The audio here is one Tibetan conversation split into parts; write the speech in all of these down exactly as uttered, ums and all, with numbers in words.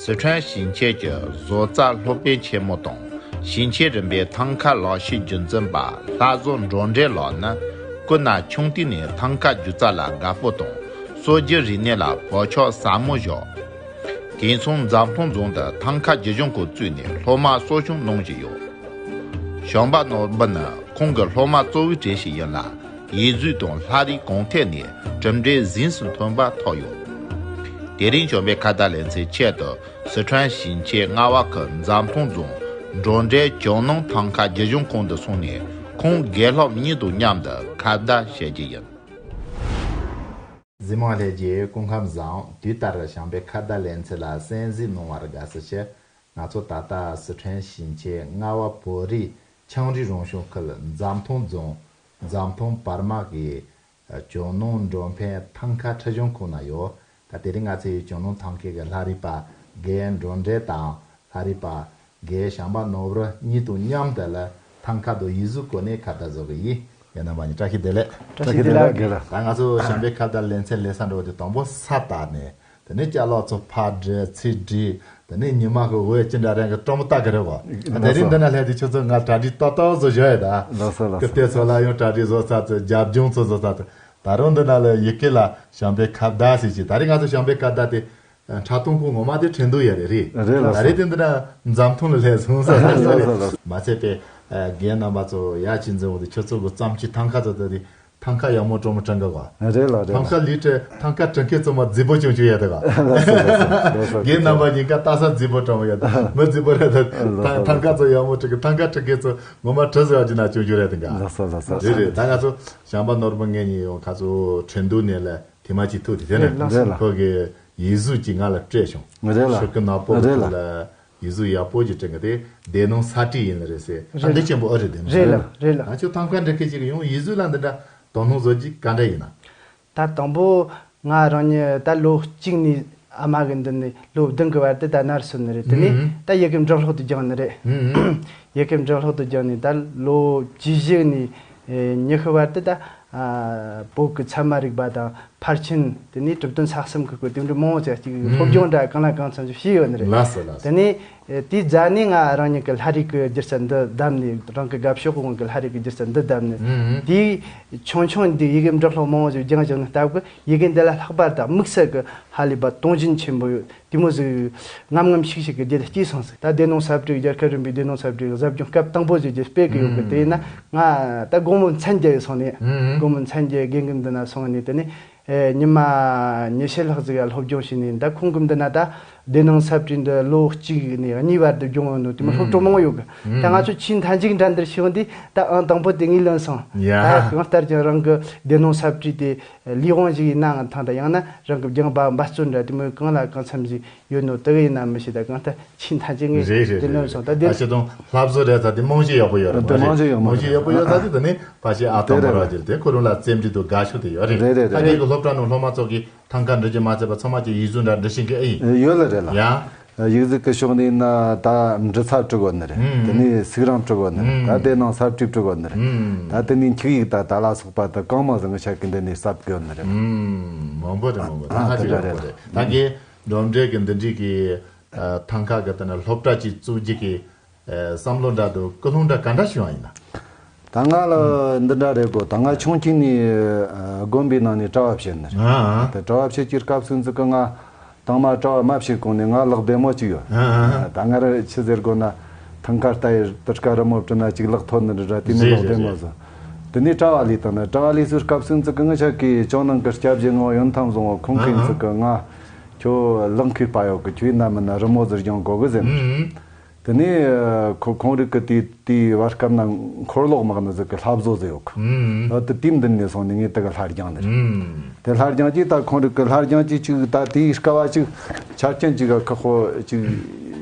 སི་ཁྲོན་ཞིང་ཆེན་གྱི་བཟོ་རྩལ་སློབ་དཔོན་ཆེན་མོ་དང་ཞིང་ཆེན་རིམ་པའི་ཐང་ཀ་ལག་ཤེས་རྒྱུན་འཛིན་པ་ལྷ་བཟོ་འབྲོག་འདྲེན་ལགས་ནི། སྐུ་ན་ཆུང་དུས་ནས་ཐང་ཀ་སྒྱུ་རྩལ་ལ་དགའ་པོ་དང་སྲོལ་རྒྱུན་རིག་གནས་ལ་བག་ཆགས་ཟབ་མོ་བཞག་དེང་སང་འཛམ་ཐང་རྫོང་དུ་ཐང་ཀ་སྒྱུར་སྦྱོང་ཁང་བཙུགས་ནས་སློབ་མ་གསོ་སྐྱོང་གནང་བཞིན་ཡོད། བྱམས་པ་ནོར་བུ་ནི་ཁོང་གི་སློབ་མ་གཙོ་བོའི་གྲས་ཤིག་ཡིན་ལ། ཡིག་གཟུགས་དང་ལྷ་རིས་གང་ཐད་ནས་གྲུབ་འབྲས་གཟེངས་སུ་ཐོན་པ་ཐོབ་ཡོད། དེ་རིང་བྱམས་པའི་ཁ་བརྡ་ལེ་ཚན་ཆེད་དུ་སི་ཁྲོན་ཞིང་ཆེན་རྔ་བ་ཁུལ་འཛམ་ཐང་རྫོང་འབྲོག་འདྲེན་ཇོ་ནང་ཐང་ཀ་སྒྱུར་སྦྱོང་ཁང་དུ་སོང་ནས་ཁོང་དགེ་སློབ་གཉིས་དང་མཉམ་དུ་ཁ་བརྡ་བྱེད་རྒྱུ་ཡིན། གཟིགས་མོ་བ་ལྷན་རྒྱས་སྐུ་ཁམས་བཟང་། དུས་ལྟར་བྱམས་པའི་ཁ་བརྡ་ལེ་ཚན་ལ་གསན་གཟིགས་གནང་བར་དགའ་བསུ་ཞུ། ང་ཚོ་ད་ལྟ་སི་ཁྲོན་ཞིང་ཆེན་རྔ་བ་བོད་རིགས་ཆའང་རིགས་རང་སྐྱོང་ཁུལ་འཛམ་ཐང་རྫོང་འཛམ་ཐང་བར་དམག་གི་ཇོ་ནང་འབྲོག་འཕེན་ཐང་ཀ་སྒྱུར་སྦྱོང་ཁང་ན་ཡོད། ད་དེ་རིང་ང་ཚོས་ཇོ་ནང་ཐང་ཀའི་གི་ལྷ་རིས་པ་རྒན་འབྲོག་འདྲེན་དང་ལྷ་རིས་པ་རྒན་བྱམས་པ་ནོར་བུ་གཉིས་དང་མཉམ་དུ་ལ་ཐང་ཀ་དང་ཡིག་གཟུགས་སྐོར་ནས་ཁ་བརྡ་བཟོ་གི་ཡིན། རྒན་རྣམ་པ་གཉིས་བཀྲ་ཤིས་བདེ་ལེགས། བཀྲ་ཤིས་བདེ་ལེགས་རྒན་ལགས། ད་ང་ཚོ་བྱམས་པའི་ཁ་བརྡ་ལེ་ཚན་ལས་ས་འགྲོ་བ་དེ་དང་པོ་ས་བཏགས་ནས། དེ་ནས་ཅ་ལག་ཚོ་ཕར་སྒྲིལ་ཚུར་སྒྲིལ། དེ་ནས་ཉི་མ་གི་འོད་ཅི་འདྲ་རང་གི་སྤྲང་པོ་ལྟ་གི་རེད་བ། ད་དེ་རིང་འདི་ན་སླེབས་དུས་ཁྱོད་ཚོ་ང་གྲ་སྒྲིག་ཏག་ཏག་བཟོ་བཞག་ཡོད་ད། ལགས་སོ་ལགས་སོ། སྐུ་བལྟས་ཚོ་ལ་ཡང་གྲ་སྒྲིག་བཟོ་ཚར་ཚོ་རྒྱབ་ལྗོངས་ཚོ་བཟོ་ཚར་ཚོ། ད་རུང་འདི་ན་ལ་ཡི་གེ་ལ་བྱམས་པའི་ཁ་བརྡ་ཟེར་གྱི། ད་རིང་ང་ཚོ་བྱམས་པའི་ཁ་བརྡ་དེ་འཁྲབ་སྟོན་ཁང་ངོ་མ་དེ་ཁྲིན་ཏུའུ་ཡ་རེད་རེད། རེད་ལགས་སོ། ད་རེས་དེ་འདི་ན་འཛམ་ཐང་ལ་སླེབས་སོང་ས་ལགས་སོ་ལགས་སོ། མ་ཚད་པའི་རྒན་རྣམ་པ་ཚོ་ཡ་ཅི་འཛིན་འོང་དུས་ཁྱོད་ཚོ་གི་བརྩམས་ཆོས་ཐང་ཀ་ཚོ་ད་དེ། ཐང་ཀ་ཡག་མོ་སྤྲང་མོ་སྤྲང་གི་བ། རེད་ལ་རེད་ལ། ཐང་ཀ་ལི་ཁྲི་ཐང་ཀ་སྤྲང་མཁན་ཚོ་མ་རྫིག་པོ་ཅུང་ཅུང་ཡོད་དེ་བ། ལགས་སོ་ལགས་སོ་ལགས་སོ། རྒན་རྣམ་པ་གཉིས་ཀ་ལྟ་ས་རྫིག་པོ་སྤྲང་མོ་ཡོད་དེ་མི་རྫིག་པོ་རེད་དེ། ཐང་ཐང་ཀ་ཚོ་ཡག་མོ་སྤྲང་གི། ཐང་ཀ་སྤྲང་མཁན་ཚོ་ངོ་མ་གྲི་ཟེར་བ་ཅིག་ན་ཅུང་ཅུང་རེད་དེ་འགའ། ལགས་སོ་ལགས་སོ། རེད་རེད། ད་ང་ཚོ་བྱམས་པ་ནོར་བུ་ངེད་གཉིས་ཡོང་ཁ་ཚོ་ཁྲིན་ཏུའུ་ནས་ལ་དེ་མ་ཅིག་ཐུག་དེ་དེ་ནས། རེད་ལགས་སོ། ཁོ་གི་ཡིག་གཟུགས་ཀྱིས་ང་ལ་སྤྲད་བྱུང་། རེད་ལ། ཤོག་གུ་ནག་པོ་རེད་ལ། ཐོག་ལ། ཡིག་གཟུགས་ཡག་པོ་ཅིག་སྤྲད་གི། དེ་སྡེ་ནང་ས་བྲིས་ཡིན་ལ་རེད་ཟེར། ཨ། རེད། འདི་ཆེན་པོ་ཨ་རེད་དེ་ནི། རེད་ལ་རེད་ལ། ང་ཚོ་ཐང་ཀ་འབྲི་མཁན་ཅིག་ཡང་ཡིག་གཟུགས་ལ་འདི་འདྲ་དོ་སྣང་བཟོ་རྒྱུ་ག་འདྲ་ཡིན་ན། ད་དང་པོ་ང་རང་ཉིད་ད་ལོ་གཅིག་ནས་ཨ་མ་གི་མདུན་ནས་ལོ་བདུན་གི་བར་དུ་ད་ནར་སོན་ནི་རེད། དེ་ནས། ཨུམ། ད་ཡི་གེ་འབྲི་ཀློག་ཏུ་སྦྱངས་ནི་རེད། ཨུམ། ཡི་གེ་འབྲི་ཀློག་ཏུ་སྦྱངས་ནས་ད་ལོ་བཅུ་བཞི་ནས་ཉི་ཤུ་བར་དུ་ད་ཨ་བོད་ཀྱི་ཚད་མ་རིག་པ་དང་། ཕར་ཕྱིན། དེ་ནས་གྲུབ་དོན་ས་གསུམ་གྱི་སྐོར་དེ་འདྲ་མང་བོ་ཅིག་ཅིག་ཨུམ། སློབ་སྦྱོང་འདྲ་གང་ལ་གང་འཚམ་ཞིག་བྱས་ཡོད་ནི་རེད། ལགས་སོ་ལགས་སོ། དེ་ནས་ཨེ་དེའི་རྗེས་ནས་ང་རང་ཉིད་ཀྱི་ལྷ་རིས་ཀྱི་སྒྱུ་རྩལ་འདི་བདམས་ནས། རང་གི་དགའ་ཕྱོགས་དབང་གི་ལྷ་རིས་ཀྱི་སྒྱུ་རྩལ་འདི་བདམས་ནས། ཨུམ། དེའི་ཆུང་ཆུང་འདི་ཡི་གེ་འབྲི་ཀློག་མང་བོ་ཞིག་སྦྱངས་བྱུང་ནས་སྟབས་ཀྱིས་ཡི་གེ་འདི་ལ་ལྷག་པར་དུ་དམིགས་བསལ་གྱི་ཧ་ལས་པ་དུང་ཞེན་ཆེན་པོ་ཡོད། དེ་མོ་ཟིག་ངམ་ངམ་ཤིག་ཤིག་གི་རྗེས་ལ་སྐྱེས་སོང་ཟིག། ད་སྡེ་ནང་ས་བྲིས། རྒྱལ་ཁབ་རིམ་པའི་སྡེ་ནང་ས་བྲིས་ཟབ་སྦྱོང་སྐབས་དང་པོ་ཟིག་རྒྱུ་སྤེལ་གི་ཡོད་གི། ཨུམ། དེ་ཡིན་ན་ང་ད་དགོང་མོ་མཚན་བརྒྱད་སོང་ནས། ཨུམ། དགོང་མོ་མཚན་བརྒྱད་དགེ་རྒན་འདི་ན་སོང་ནས། དེ་ནས་ཨེ་ཉི་མ་ཉི་ཤུ་ལྷག་ཟིག་ཡ་སློབ་སྦྱོང་བྱས་ནས། ད་ཁོང་གི་འདི་ན་ད་སྡེ་ནང་ས་བྲིས་འདི་ལོ་གཅིག་ནས་གཉིས་བར་དུ་སྦྱོང་ཡོད་ནོ་དེ་མོ་སློབ་གྲོགས་མང་བོ་ཡོད་གི། ཨུམ། ད་ང་ཚོ་ཆེས་མཐའ་མཇུག་འགྲན་བསྡུར་བྱས་ཡོང་དུས་ད་ཨང་དང་པོ་དེ་ངས་ལོན་སོང་། ཡ། ད་གང་ལྟར་ཀྱང་རང་གི་སྡེ་ནང་ས་བྲིས་དེ་ལས་དབང་ཞིག་ཡིན་ནའང་ཐང་། ད་ཡང་ན་རང་གི་སྦྱངས་པ་འབད་རྩོལ་འདྲ་དེ་མོ་གང་ལ་གང་འཚམ་ཞིག་ཡོད་ནོ་དེ་གི་ཡིན་ན་མི་ཤེས། ད་གང་ལྟར་ཆེས་མཐའ་མཇུག་ངས་རེད་རེད་དེ་ལོན་རེད་སོང་། ད་རེད། དེ་ད་ཤི་དང་ལྷ་བཟོ་རེད། ད་དེ་རྨང་གཞི་ཡག་པོ་ཡོད་རེད་མ་རེད། རྨང་གཞི་ཡག་མོ་རྨང་གཞི་ཡོད། ཡག་པོ་ཡོད། ད་དེ་ད་ནི་ཕ་ཤི་ཨ་དང་དེ་མོ་རེད་ར་ལ། ཅིག་དེ་ཁོ་རང་ལ་རྩེད་འགྲན་དུ་དགའ་ཤོས་དེ་ཡོད་རེད། རེད་རེད་ད་རེད་ངེད་རེད། ཀྱི་སློབ་གྲྭ་ནང་སློབ་མ་ཚོ་གིས་ཐང་ཀ་འབྲི་རྒྱུ་མ་ཚད་པ་ཚང་མ་གྱི་ཡིག་གཟུགས་འདྲ་འབྲི་ཤེས་གི་ཨེ་ཡིན། ཡོད་ལ་རེད་ལ། ཡང་། ཡིག་གཟུགས་ཀྱི་ཕྱོགས་ནས་ན་ད་འབྲི་ཚབ་འབྲི་དགོས་ནི་རེད། ཨུམ། དེ་ནས་སུག་རིང་འབྲི་དགོས་ནི་རེད། ཨུམ། ད་དེ་ནང་ས་བྲིས་འབྲི་དགོས་ནི་རེད། ཨུམ། ད་དེ་ནས་འཁྱུག་ཡིག་ད་ད་ལ་སོགས་པ་ད་གང་མང་ཟིག་ང་ཆ་གི་འདི་ནས་ཟབ་དགོས་ནི་རེད། ཨུམ། མང་པོ་རེད་མང་པོ། ད་ཨ་ཧ་ཅང་ཡག་པོ་རེད། ད་ངས་འབྲོག་འདྲེན་གི་འདི་འདྲའི་གི་ཨ་ཐང་ཀ་གི་ད་ནི་སློབ་གྲྭ་ཅིག་བཙུགས་རྒྱུ་གི་ཨ་བསམ་བློ་འདྲ་དང་ཀུན་སློང་འདྲ་ག་འདྲ་བྱུང་བ་ཡིན་ན། ད་ང་ལ་འདི་འདྲ་རེད་གོ། ད་ང་ཆུང་ཆུང་ནས་ཨ་དགོན་པའི་ནང་ནས་གྲྭ་བ་བྱས་ནི་རེད། ཨ་ཨ། དེ་གྲྭ་བ་བྱེད་ཀྱི་སྐབས་སུ་འཛི་གི་ང་དང་མ་གྲྭ་བ་མ་བྱེད་གོང་ནས་ང་ལག་བདེ་མོ་ཅིག་ཡོད། ཨ་ཨ། ད་ང་ར་ཆི་ཟེར་གོ་ན་ཐང་ཀ་ལྟ་ཡི་དུར་ཀ་རི་མོ་བྲིས་ན་ཅིག་ལག་མཐོ་ནི་རེད་ར། དེ་ནི་རེད་ལག་བདེ་རེད་མོ་རེད། བཟོ། དེ་ནས་གྲྭ་བ་ལས་བཏང་ནི། གྲྭ་བ་ལས་སུ་སྐབས་སུ་འཛི་གི་ང་ཆ་གི་ཇོ་ནང་གི་སྐྱབས་རྗེ་ངག་དབང་ཡོན་ཐང་བཟང་བོ་ཁོང་གིས་ཨ་ཨ། འཛི་གི་ང་ཁྱོད་ལག་མཁས་པ་ཡོད་གི། ཁྱོད་ཡིན་ན་མིན་ན་རི་མོ་ཟིག་སྦྱང་དགོས་གི་ཟེར་ནི། ཨུ་ཨུ། དེ་ནས་ཁོ་ཁོང་རིགས་ཀྱི་དེའི་དེའི་བར་སྐབས་ན་འཁོར་ལོ་དམག་ནི་ཟིག་གི་ལྷ་བཟོ་ཟིག་ཡོད་གི། ཨུམ། ཨ་དེ་དེའི་མདུན་ནས་སོང་ནས་ངས་དེ་གི་ལྷ་རྒྱང་ནི་རེད། ཨུམ། དེ་ལྷ་རྒྱང་གྱིས་ད་ཁོང་རིགས་གི་ལྷ་རྒྱང་གྱིས་ཅིག་ད་དེའི་སྐབས་བ་ཅིག་ཆ་རྐྱེན་ཅིག་ག་ཁག་པོ་ཅིག་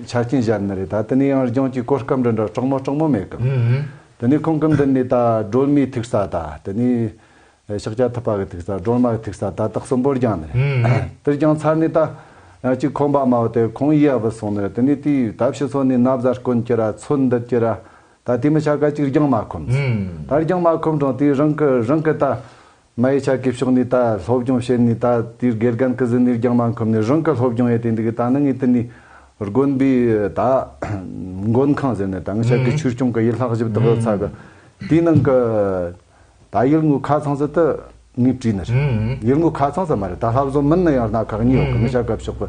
ཆ་རྐྱེན་བཞག་ནི་རེད། ད་དེ་ནས་ཡང་རྒྱང་གྱི་གོ་སྐབས་འདྲ་འདྲ་སྤྲང་མོ་སྤྲང་མོ་མེད་གི། ཨུམ། དེ་ནས་ཁོང་གི་མདུན་ནས་ད་སྒྲོལ་མའི་ཐུག་ས། ད་དེ་ནས། ཤཱཀྱ་ཐུབ་པ་གི་ཐུག་ས། སྒྲོལ་མ་གི་ཐུག་ས། ད་དག་གསུམ་པོ་རྒྱང་ནི་རེད། ཨུམ། དེ་རྒྱང་ཚར་ནས་ད་ཅིག་ཁོམ་པ་མ་བོ་དེ་ཁོང་ཡིད་བུད་སོང་ནི་རེད། དེ་ནས་དེའི་ད་ཕྱི་སོ་ནས་ན་བཟའ་སྐོན་གྱི་ར་ཚོད་འདི་གྱི་ར། ད་དེ་མི་ཆ་ག་ཅིག་རྒྱང་མ་ཁོམ། ཨུམ། ད་རྒྱང་མ་ཁོམ་རུང་དེ་རང་གི་རང་གི་ད་མ་ཡི་ཆ་གི་ཕྱོགས་ནས་ད་སློབ་སྦྱོང་བྱེད་ནས། ད་དེའི་དགེ་རྒན་གི་ཟིན་ནས་རྒྱང་མ་ཁོམ་ནས་རང་གི་སློབ་སྦྱོང་ཡེ་དེ་འདི་གི་ད་ནི་ངས་དེ་ནས། དགོན་པའི་ད་མགོན་ཁང་ཟེར་ནས་ད་ངི་ཆ་གི་ཆོས་སྐྱོང་གི་ཡུལ་ལྷ་བཞི་བདག་ཚ་གི་དེའི་ནང་གི་ད་ཡུལ་ངོ་ཁ་ཚང་ཟིག་ཏུ་ངས་བྲིས་ནི་རེད། ཡུལ་ངོ་ཁ་ཚང་ཟིག་མ་རེད། ད་ལྷ་བཟོ་མིན་ནི་ཡང་སྣ་ཁ་གཉིས་ཡོད་གི་ངི་ཆ་གབ་ཤོག་གི།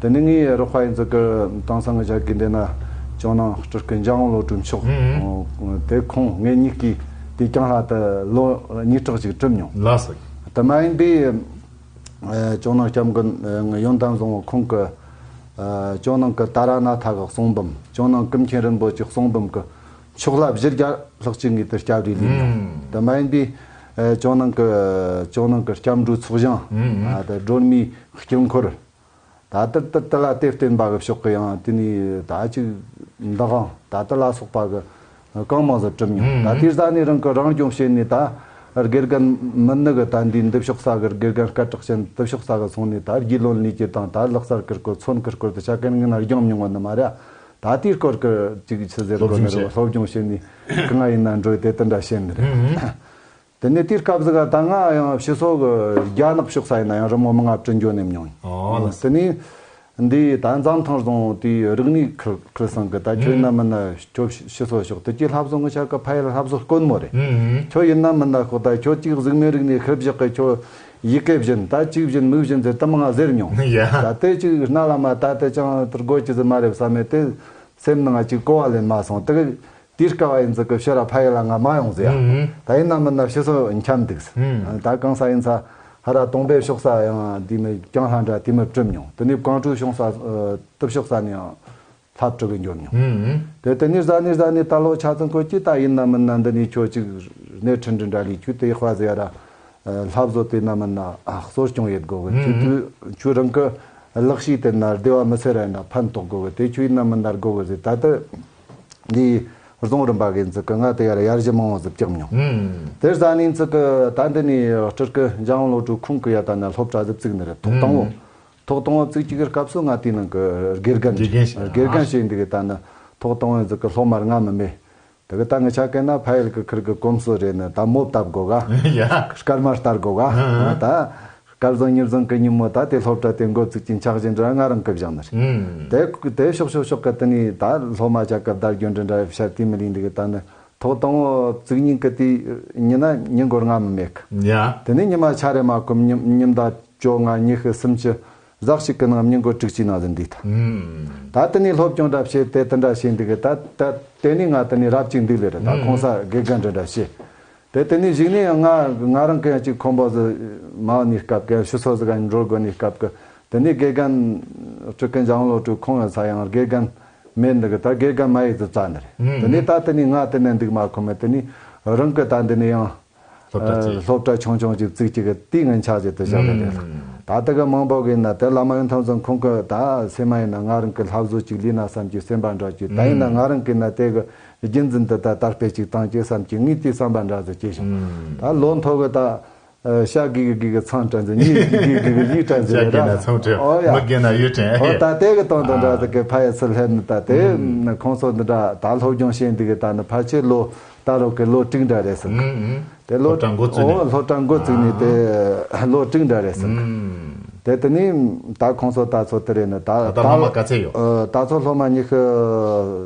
དེ་ནས་ངས་རོགས་པ་ཡིན་ཟིག་གི་དེང་སང་ངི་ཆ་གི་འདི་ན་ཇོ་ནང་སྤྲུལ་སྐུ་འཇམ་དབྱངས་བློ་གྲོས་མཆོག་དེ་ཁོང་ངེད་གཉིས་ཀྱིས་དེ་རྐྱང་ལྷ་དུ་ལོ་གཉིས་གྲགས་ཅིག་གྲུབ་མྱོང་། ལགས་སོ། དེ་མ་ཡིན་པའི་ཨ་ཇོ་ནང་སྐྱབས་མགོན་ཨ་ཡོན་ཏན་བཟང་བོ་ཁོང་གི་ཨ་ཇོ་ནང་གི་ཏཱ་ར་ནཱ་ཐ་གི་གསུང་འབུམ། ཇོ་ནང་ཀུན་མཁྱེན་རིན་པོ་ཆེ་གསུང་འབུམ་གི་ཕྱོགས་ལྷ་བཞི་བརྒྱ་ལྷག་ཅིག་ངས་དེ་སྐྱབས་རེ་ལེན་མྱོང་། དེ་མ་ཡིན་པའི་ཨ་ཇོ་ནང་གི་ཇོ་ནང་གི་སྐྱབས་འགྲོའི་ཚོགས་ཞིང་། ཨ་དེ་སྒྲོལ་མའི་དཀྱིལ་འཁོར། ད་ལྟར་དུ་དེ་ལ་དེ་བརྟེན་པ་གི་ཕྱོགས་ཀྱི་ཡང་དེ་ནས་ད་ཅིག་འདི་གང་ད་ལྟ་ལ་སོགས་པ་གི་གང་མང་ཟིག་གྲུབ་མྱོང་། ད་དེ་རྩ་ནས་རང་གི་རང་སྦྱོང་བྱས་ནས་ད་དགེ་རྒན་མི་ནི་གི་ད་འདི་འདི་ཕྱོགས་ས་གི་དགེ་རྒན་སྐད་གྲགས་ཅན་འདི་ཕྱོགས་ས་གི་སོང་ནས་ད་རྒྱུས་ལོན་ལས་ཀྱི་དང་ད་ལག་གསར་གི་སྐོར་ཚོན་གི་སྐོར་དུ་ཆ་གན་ངི་ན་སྦྱོང་མྱོང་བ་ནི་མ་རེད། ད་དེའི་སྐོར་གི་ཅིག་ཆི་ཟེར་དགོས་ནི་རེད། སློབ་སྦྱོང་བྱས་ནས་གང་ཡིན་ན་འགྲོ་དེ་དེ་འདྲ་བྱས་ནི་རེད། དེ་ནས་དེའི་སྐབས་ཟིག་ག་ད་ང་ཡང་ཕྱི་སོ་གི་རྒྱ་ནག་ཕྱོགས་ས་ཡིན་ན་ཡང་རི་མོ་མང་ང་བྲི་འགྱོ་ནས་མྱོང་། ཨོ་ལགས། དེ་ནས་འདི་ད་འཛམ་ཐང་རྫོང་དེའི་རིག་གནས་ཁུལ་ཁུལ་སང་གི་ད་ཁྱོད་ཡིན་ན་མིན་ན་ཁྱོད་ཕྱི་སོ་ཕྱོགས་དེ་གྱི་ལྷ་བཟོ་ངི་ཆ་གི་ཕ་ཡུལ་ལྷ་བཟོ་དཀོན་མོ་རེད། ཁྱོད་ཡིན་ན་མིན་ན་ཤོག་ད་ཁྱོད་ཅིག་གཟུགས་མེད་རིག་གནས་ཤུལ་བཞག་གི་ཁྱོད་ཡི་གེ་བཞིན་ད་ཅིག་བཞིན་མིག་བཞིན་ཟེར་དུ་མང་ང་ཟེར་མྱོང་། ཡ། ད་དེ་ཅིག་རྣ་ལ་མ་ད་དེ་ཅང་དུ་དགོས་ཀྱི་ཟིག་མ་རེད་བསམ་མེད་དེ་སེམས་ནང་ང་ཅིག་གོ་བ་ལེན་མ་སོང་དེ་གི། དེའི་སྐབས་ཡིན་ཙི་གི་ཕྱིར་ར་ཕ་ཡུལ་ལ་ང་མ་ཡོང་ཟེར་ཡ། ཨུམ། ད་ཡིན་ན་མིན་ན་ཕྱི་སོ་འཁྱམ་འདུག་ཟེར། ཨུམ། ད་གང་ས་ཡིན་ས་ཧ་ར་དོང་པའི་ཕྱོགས་ས་ཡང་དེ་མི་ཀྱང་ལྷ་འདྲ་དེ་མི་གྲུབ་མྱོང་། དེ་ནས་ཀོང་ཀྲུའུ་ཕྱོགས་ས་ཨ་ཏི་ཕྱོགས་ས་ནས་ཡང་ལྷ་གྲུ་གི་འབྱོར་མྱོང་། ཨུམ། དེ་དེ་ནས་ཟ་ནས་ཟ་ནས་ད་ལོ་ཆ་ཚང་ཁོ་ཅི་ད་ཡིན་ན་མིན་ན་འདི་ནས་ཁྱོད་ཅིག་སྣེ་ཁྲིད་འདྲ་འདྲ་ལས་ཁྱོད་དེ་ཡག་པ་ཟེར་ཡ་ར། ལྷ་བཟོ་དེ་ན་མིན་ན་གསོ་སྐྱོང་ཡེད་དགོ་གི། ཁྱོད་དུས་ཁྱོད་རང་གི་ལག་ཤེས་དེ་ན་བདེ་བ་མི་སེར་ར་ན་ཕན་ཐོགས་དགོ་གི། དེ་ཁྱོད་ཡིན་ན་མིན་ན་དགོ་གི་ཟེར། ད་ལྟ་འདི་རྫོང་རིམ་པ་གི་འཛུགས་གི་ང་དེ་ཡར་ཡར་ཞུ་མང་བོ་ཟིག་བཀྱག་མྱོང་། དེར་ཟ་ནས་འཛུགས་གི་ད་འདི་ནས་སྤྲུལ་སྐུ་འཇམ་དབྱངས་བློ་གྲོས་ཁོང་གི་ཡ་ད་ན་སློབ་གྲྭ་ཟིག་བཙུགས་ནི་རེད། ཐོག་དང་བོ་ཐོག་དང་བོ་བཙུགས་ཀྱི་གི་སྐབས་སུ་ང་དེའི་ནང་གི་དགེ་རྒན་དགེ་རྒན་ཞིག་དགེ་རྒན་བྱས་འདི་གི་ད་ན་ཐོག་དང་བོ་འཛུགས་གི་སློབ་མ་ལྔ་མི་མེད། དེ་གི་ད་ངི་ཆ་གན་ན་ཕ་ཡུལ་གི་ཁུར་གི་གོམས་སྲོལ་རེད་ནི་ད་མོ་བཏབ་དགོ་ག་ཡ། སྐར་མ་བསྟར་དགོ་ག་ཨ། ད་སྐལ་བཟང་ཉེར་བཟང་གི་ཉིན་མོ་ད་དེ་སློབ་གྲྭ་དེ་འགོ་བཙུགས་ཀྱིན་ཆག་བཞིན་འདྲ་ང་རང་གི་བཞག་ནི་རེད། ཨུམ། དེ་དེ་ཤོག་ཤོག་ཤོག་གི་དེ་ནས་ད་སློབ་མ་ཆ་གི་བརྡ་རྒྱུ་འདྲ་འདྲ་བཤད་དེ་མི་ལིང་འདི་གི་ད་ནི་ཐོག་དང་བོ་བཙུགས་ཉིན་གི་དེ་ཉིན་ན་ཉིན་འགོར་ང་མི་མེད་གི་ཡ། དེ་ནས་ཉི་མ་ཆ་རེ་མ་ཁོམ་ཉིན་ཉིན་ད་བཅོ་ལྔ་ཉི་ཤུ་སུམ་ཅུ། ཟག་ཞིག་གི་ནང་མྱི་མགོ་དྲུག་ཅུའི་ནང་དུ་འདུས་ཐལ། ད་དེ་ནས་སློབ་སྦྱོང་འདྲ་བྱེད་དེ་དེ་འདྲ་བྱེད་འདུག་གི་ད་ད་དེ་ནས་ང་དེ་ནས་རབ་ཅིག་འདུག་ལེ་རེད། ད་ཁོང་ས་དགེ་རྒན་འདྲ་འདྲ་བྱེད། དེ་དེ་ནས་གཞུག་ནས་ཡང་ང་ང་རང་གི་ཡང་ཅིག་ཁོམ་པ་ཟིག་མ་ནི་སྐབས་གི་ཕྱི་སོ་ཟིག་ག་འགྲོ་དགོས་ནི་སྐབས་གི་དེ་ནས་དགེ་རྒན་སྤྲུལ་སྐུ་འཇམ་བློ་གྲོས་ཁོང་ཡང་ས་ཡང་དགེ་རྒན་མེད་འདུག་གི་ད་དགེ་རྒན་མ་ཡི་ཟིག་རྩ་ནི་རེད། དེ་ནས་ད་དེ་ནས་ང་དེ་ནས་འདུག་མ་ཁོམ་མེད་དེ་ནས་རང་གི་ད་འདི་ནས་ཡང་། སློབ་གྲྭ་ཅིག་སློབ་གྲྭ་ཆུང་ཆུང་ཅིག་བཙུགས་ཅིག་གི་དེའི་ངན་ཆགས་ཅིག་ཏུ་བཞག་ནས་རེད། ད་ལྟ་གི་མང་པོ་གི་ཡིན་ན་དེ་བླ་མ་ཡོན་ཐང་ཚང་ཁོང་གི་ད་སེམས་མ་ཡིན་ན་ང་རང་གི་ལྷ་བཟོ་ཅིག་ལས་ན་བསམ་གྱི་སེམས་པ་འདྲ་ཅིག་ད་ཡིན་ན་ང་རང་གི་ན་དེ་གི་རྒྱུན་འཛིན་དུ་ད་དར་སྤེལ་ཅིག་བཏང་གི་བསམ་གྱི་ངས་དེའི་བསམ་པ་འདྲ་ཟིག་སྐྱེས་བྱུང་། ད་ལོ་མཐོ་གི་ད་ཤ་གི་གི་གི་གི་ཚང་དྲན་ཟིག་ཉི་གི་གི་གི་གི་ལི་དྲན་ཟིག་ཤ་གི་ན་ཚང་དྲན་ཨོ་ཡ། མི་གི་ན་ཡུ་དྲན་ཨོ་ད་དེ་གི་དོན་དུ་འདྲ་ཟིག་གི་ཕ་ཡ་ཚུལ་ལྷན་ནི་ད་དེ་ཁོང་ཚོ་འདི་འདྲ་ད་སློབ་སྦྱོང་བྱེད་འདི་གི་ད་ནི་ཕལ་ཆེར་ལོ་ད་རོག་གི་ལོ་དྲུག་འདྲ་རེད་ཟིག་དེ་ལོ་སློབ་གྲྭ་འགོ་བཙུགས་ནས། ཨོ་སློབ་གྲྭ་འགོ་བཙུགས་ནས་དེ་ལོ་དྲུག་འདྲ་རེད་ཟེར། དེ་དེ་ནས་ད་ཁོང་ཚོ་ད་ཚོ་དེ་རེད་ནི་ད་ད་ད་སློབ་མ་ག་ཚད་ཡོད། ཨ་ད་ཚོ་སློབ་མ་ཉི་ཤུ་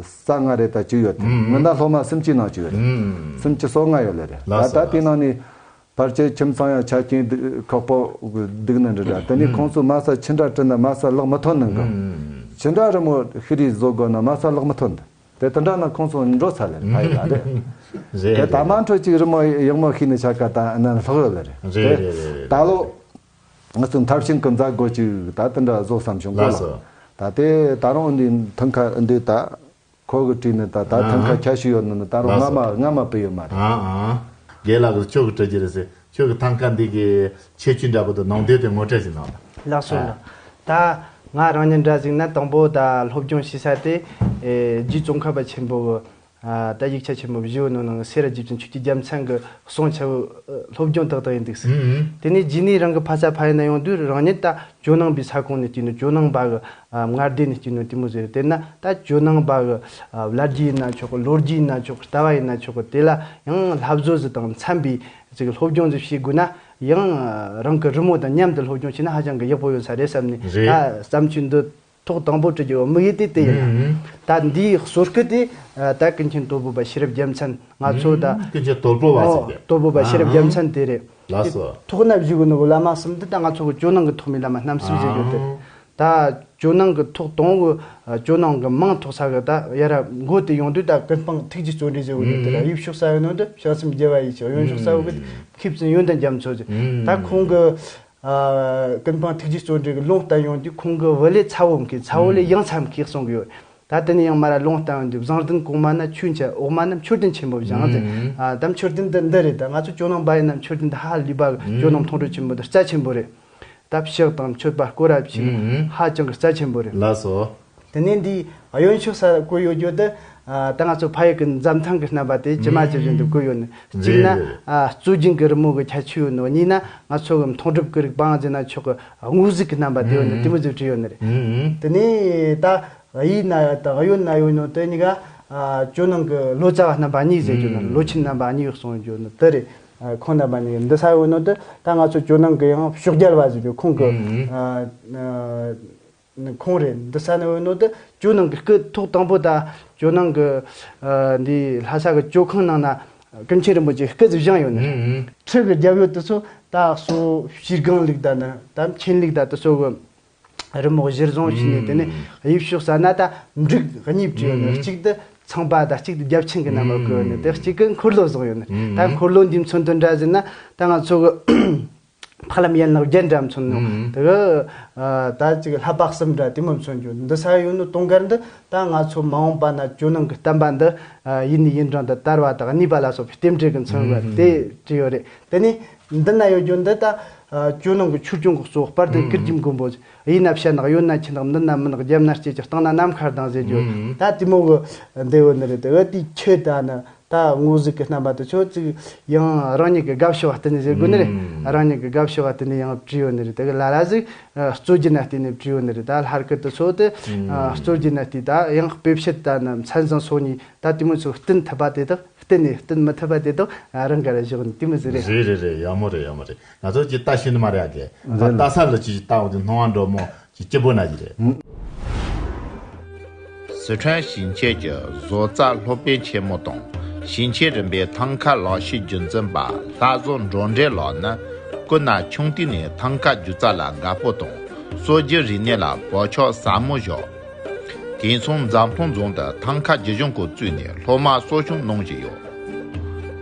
རྩ་ལྔ་རེད་ད་བཅུ་ཡོད་དེ། མི་ད་སློབ་མ་སུམ་ཅུའི་ནང་བཅུ་ཡོད་རེད། སུམ་ཅུ་སོ་ལྔ་ཡོད་ལེ་རེད། ད་ད་དེ་ནང་ནས་ཕལ་ཆེར་ཁྱིམ་ཚང་ཡང་ཆ་རྐྱེན་ཁག་པོ་འདུག་ནི་འདྲ་འདྲ། དེ་ནས་ཁོང་ཚོ་མ་ས་ཆི་འདྲ་བྲིས་ན་མ་ས་ལག་མི་ཐོན་ནི་གི། ཆི་འདྲ་རི་མོ་ཤི་རི་བཟོ་དགོས་ན་མ་ས་ལག་མི་ཐོན་འདུག་དེ་དེ་འདྲ་ན་ཁོང་ཚོ་འགྲོ་ཚར་ལེ་ཕ་ཡི་ལ་རེད། རེད་དེ་ད་རེད་མ་འཕྲོད་ཅིག་རི་མོ་ཡག་མོ་ཤེས་ནི་ཆ་ག་ད་ན་ལྷག་ཡོད་ལེ་རེད། རེད་རེད་རེད་རེད། ད་ལོ་ང་ཚོ་མཐར་ཕྱིན་གི་མཛད་སྒོ་ཅིག་ད་དེ་འདྲ་བཟོ་བསམ་བྱུང་གོ་ལགས་ལ། སོ། ད་དེ་ད་རུང་འདི་ཐང་ཁ་འདི་ད་ཁོ་གི་བྲིས་ནི་ད་ད་ཐང་ཁ་ཁྱ་ཤི་ཡོད་ནི་ནི་ད་རུང་ལགས་སྔ་མ་སོ། སྔ་མ་པི་ཡོད་མ་རེད། ཨ་ཨ། རྒན་ལགས་ཀྱིས་ཁྱོད་ཀྱི་བྲི་རྒྱུ་རེད་ཟེར། ཁྱོད་ཀྱི་ཐང་ཀ་འདི་གི་ཁྱད་ཆོས་འདྲ་པོ་དང་ནང་དོན་དེ་ངོ་སྤྲོད་ཅིག་གནང་དང་། ལགས་སོ་ལགས། ད་ང་རང་ཉིད་འདྲ་ཟིག་ན་དང་པོ་ད་སློབ་སྦྱོང་བྱེད་ས་དེ་ཨེ་རྗེ་ཙོང་ཁ་པ་ཆེན་པོ་གི་ཨ་ད་ཡིག་ཆ་ཆེན་མོ་བཞི་བོ་ནང་ནང་གི་སེ་ར་རྗེ་བཙུན་ཆོས་ཀྱི་རྒྱལ་མཚན་གི་གསུང་ཆེན་པོ་ཨ་སློབ་སྦྱོང་ཏག་ཏག་ཡིན་འདུག་ཟེར། ཨུ་ཨུ། དེ་ནས་རྗེས་ནས་རང་གི་ཕ་ས་ཕ་ཡུལ་ན་ཡོང་དུས་རང་ཉིད་ད་ཇོ་ནང་པའི་ས་ཁོངས་ནས་བལྟས་ནས་ཇོ་ནང་པ་གི་ཨ་མངའ་སྡེ་ནས་བལྟས་ནས་དེ་མོ་ཟེར། དེ་ན་ད་ཇོ་ནང་པ་གི་ཨ་བླ་རྒྱུད་ཡིན་ན་ཆོག་གི། ལོ་རྒྱུས་ཡིན་ན་ཆོག་གི། ལྟ་བ་ཡིན་ན་ཆོག་གི། དེ་ལ་ཡང་ལྷ་བཟོ་ཟིག་དང་འཚམ་པའི་ཅིག་སློབ་སྦྱོང་ཟིག་བྱེད་དགོས་ན་ཡང་ཨ་རང་གི་རི་མོ་དང་མཉམ་དུ་སློབ་སྦྱོང་བྱས་ན་ཧ་ཅང་གི་ཡག་པོ་ཡོད་ས་རེད་བསམ་ནས། རེད། ད་བརྩམས་ཆོས་འདི་ ཐོག་དང་པོ་བྲི་རྒྱུ་དམིགས་ཡུལ་དེ་དེ་ཡིན། ཨུམ། ད་འདིའི་གཙོ་སྐུ་དེ་ད་ཀུན་མཁྱེན་དོལ་པོ་པ་ཤེས་རབ་རྒྱལ་མཚན། ང་ཚོ་ད་ཨུམ། ཀུན་མཁྱེན་དོལ་པོ་པ་ཟེར་ཏེ། དོལ་པོ་པ་ཤེས་རབ་རྒྱལ་མཚན་དེ་རེད། ལགས་སོ། ཐོག་ན་བཞུགས་ནོ་བླ་མ་གསུམ་དེ་ད་ང་ཚོ་གི་ཇོ་ནང་གི་ཐོག་མའི་བླ་མ་རྣམ་གསུམ་ཟེར་རྒྱུ་དེ། ད་ཇོ་ནང་གི་ཐོག་དང་པོ་ཇོ་ནང་གི་མིང་ཐོགས་ས་གི་ད་ཡར་མགོ་དེ་ཡོང་དུས་ད་ཀུན་སྤངས་ཐུགས་རྗེ་བརྩོན་འགྲུས་ཟེར་བ་དེ་ད་ཨུམ། དབྱུག་ཕྱོགས་ས་ཡོད་ནོ་དེ་བྱང་སེམས་རྒྱལ་བ་ཡིད་ཆེས། གཡོན་ཕྱོགས་ས་བོ་གི་མཁས་བཙུན་ཡོན་ཏན་རྒྱ་མཚོ་ཟེར། ད་ཁོང་གི་ཀུན་སྤངས་ཐུགས་རྗེ་བརྩོན་འགྲུས་ཀྱི་ལུང་བསྟན་ཡོང་དུས་ཁོང་གི་བུ་ལས་ཚ་བོ་མཁས། ཚ་བོ་ལས་ཡང་ཚ་མཁས་གསུང་གི་ཡོད། ད་དེ་ནས་ཡང་མར་ལུང་བསྟན་ཡོང་དུས་བཟང་ལྡན་གོང་མ་ན་ཆོས་འཆད། འོག་མ་ན་མཆོད་རྟེན་ཆེན་པོ་བཞེངས་ཟེར། ཨ་ད་མཆོད་རྟེན་འདི་འདི་རེད། ད་ང་ཚོ་ཇོ་ནང་པ་ཡིན་ན་མཆོད་རྟེན་འདི་ཧ་ལས་པ་ཇོ་ནང་མཐོང་གྲོལ་ཆེན་པོ་འདི་རྩ་ཆེན་པོ་རེད། ད་ཕྱག་དང་མཆོད་པ་སྐོར་ར་ཕྱིན་ཧ་ཅང་གི་རྩ་ཆེན་པོ་རེད། ལགས་སོ། དེ་ནས་འདི་གཡོན་ཕྱོགས་ས་བཀོད་ཡོད་རྒྱུ་དེ་ད་ང་ཚོ་ཕ་ཡུལ་གྱི་འཛམ་ཐང་གི་རྣམ་པ་དེ་ཇི་མ་ཇི་བཞིན་དུ་བཀོད་ཡོད་ནི། གཅིག་ན་རྩོད་བརྒྱུད་ཀྱི་རི་མོ་གི་ཁྱད་ཆོས་ཡོད་ནོ། གཉིས་ན་ང་ཚོ་གི་མཐོང་གྲུབ་ཀྱི་རིག་པའང་ཟེར་ན་ཆོག་གི་དངོས་གཟུགས་ཀྱི་རྣམ་པ་དེ་ཡོད་ནི་དེ་མོ་ཟིག་བྲིས་ཡོད་ནི་རེད། དེ་ནས་ད་གཡས་ན་ཡོད་དང་གཡོན་ན་ཡོད་ནོ་དེ་གཉིས་ཀ་ཇོ་ནང་གི་ལོ་ཙཱ་བ་རྣམ་པ་གཉིས་ཟེར་རྒྱུ་ནི། ལོ་ཆེན་རྣམ་པ་གཉིས་གསུང་རྒྱུ་ནི་དེ་རེད། ཁོང་རྣམ་པ་གཉིས་འདི་ས་ཡོད་ནོ་དེ་ད་ང་ཚོ་ཇོ་ནང་གི་ཡང་ཕྱོགས་རྒྱལ་བ་ཟེར་རྒྱུ་ཁོང་གི་ཁོང་རེད། འདི་ས་ནས་ཡོད་ནོ་དེ་ཇོ་ནང་གི་སྐུ་ཐོག་དང་པོ་ད་ཇོ་ནང་གི་འདི་ལྷ་ས་གི་ཇོ་ཁང་ནང་ན་ཀུན་མཁྱེན་རིན་པོ་ཆེ་སྐུ་ཟིག་བཞེངས་ཡོད་ནི། ཁྲི་གི་རྒྱབ་ཡོལ་དེ་ཚོ་ད་གཙོ་བོ་ཤེལ་སྒང་ལུགས་ད་ནི་ད་མཁྱེན་ལུགས་ད་དེ་ཚོ་གི་རི་མོ་གཞིར་བཟུང་བྱས་ནས། དེ་ནས་གཡས་ཕྱོགས་ས་ན་ད་འབྲུག་གཉིས་བྲིས་ཡོད་ནི། གཅིག་ཏུ་ཚངས་པ་དང་གཅིག་ཏུ་རྒྱབ་ཆེན་གྱི་རྣམ་པ་བཀོད་ཡོད་ནི། དེ་གཅིག་གི་འཁོར་ལོ་བཟུང་ཡོད་ནི། ད་འཁོར་ལོ་འདིའི་མཚོན་དོན་འདྲ་ཟེར་ན་ད་ང་ཚོ་གི་ཕ་ལམ་ཡན་ལག་བརྒྱད་འདྲ་མཚོན་ནོ། དེ་གི་ད་ཅིག་ལྷ་པ་གསུམ་འདྲ་དེ་མོ་མཚོན་རྒྱུ་འདི་ས་ཡོད་ནི། དུང་དཀར་འདི་ད་ང་ཚོ་མ་འོངས་པ་ན་ཇོ་ནང་གི་བསྟན་པ་འདི་ཡུན་ནས་ཡུན་རིང་དུ་དར་བ་དང་གནས་པ་ལ་སོགས་པའི་རྟེན་འབྲེལ་གྱི་མཚོན་བ་དེ་བྲིས་ཡོད་རེད། དེ་ནས་འདི་ན་ཡོད་རྒྱུ་འདི་ད་ཇོ་ནང་གི་ཆོས་སྐྱོང་གི་གཙོ་བོ་དཔལ་ལྡན་ཀིར་གྱི་མགོན་པོ། གཡས་ན་བྱ་ནག་གཡོན་ན་ཁྱི་ནག་མདུན་ན་མི་ནག་རྒྱབ་ན་སྐྱེས་ཀྱི་སྟེང་ན་ནམ་མཁའ་ལྡིང་ཟེར་རྒྱུ་ད་དེ་མོ་གི་འདི་ཡོད་ནི་རེད། དེ་གི་དེའི་ཁྱི་ད་ནི་ད་དངོས་གཟུགས་ཀྱི་རྣམ་པ་དེ་ཚོ་ཅིག་ཡང་རང་ཉིད་ཀྱི་དགའ་ཕྱོགས་བསྟན་ནས་ཟེར་དགོས་ནི་རེད། རང་ཉིད་ཀྱི་དགའ་ཕྱོགས་བ་དེ་ནས་ཡང་བྲིས་ཡོད་ནི་རེད། དེ་གི་ལ་ལ་ཟིག་རྩོད་རྒྱུ་ན་བལྟས་ནས་བྲིས་ཡོད་ནི་རེད། ད་ལྷ་སྐུ་དེ་ཚོ་དེ་རྩོད་རྒྱུ་ན་བལྟས། ད་ཡང་དཔེ་བཤད་ད་ནི་མཚན་བཟང་སོགས་གཉིས་ད་དེ་མོ་ཚོ་བསྟུན་ཐུབ་པ་དེ་དག་བསྟུན་ནས་བསྟུན་མི་ཐུབ་པ་དེ་དག་རང་གར་བཞག་ནས་དེ་མོ་ཟིག་རེད། རེད་རེད་རེད། ཡག་མོ་རེད། ཡག་མོ་རེད། ང་ཚོ་ཅིག་ལྟ་ཤེས་ནི་མ་རེད་ཨ་ཀེ། རེད། ལྟ་ས་ལ་ཅིག་ལྟ་འོང་དུས་སྣང་བ་འགྲོ་མོ་ཅིག་སྐྱིད་པོ་ན་ཅིག་རེད། སི་ཁྲོན་ཞིང་ཆེན་གྱི་བཟོ་རྩ་སློབ་དཔོན་ཆེན་མོ་དང་ཞིང་ཆེན་རིམ་པའི་ཐང་ཀ་ལག་ཤེས་རྒྱུན་འཛིན་པ་ལྷ་བཟོ་འབྲོག་འབྲེལ་ལགས་ནི་སྐུ་ན་ཆུང་དུས་ནས་ཐང་ཀ་སྒྱུ་རྩལ་ལ་དགའ་པོ་དང་སྲོལ་རྒྱུན་རིག་གནས་ལ་བག་ཆགས་ཟབ་མོ་བཞག་དེང་སང་འཛམ་ཐང་རྫོང་དུ་ཐང་ཀ་སྒྱུར་གཞུང་ཁང་བཙུགས་ནས་སློབ་མ་གསོ་སྐྱོང་གནང་བཞིན་ཡོད།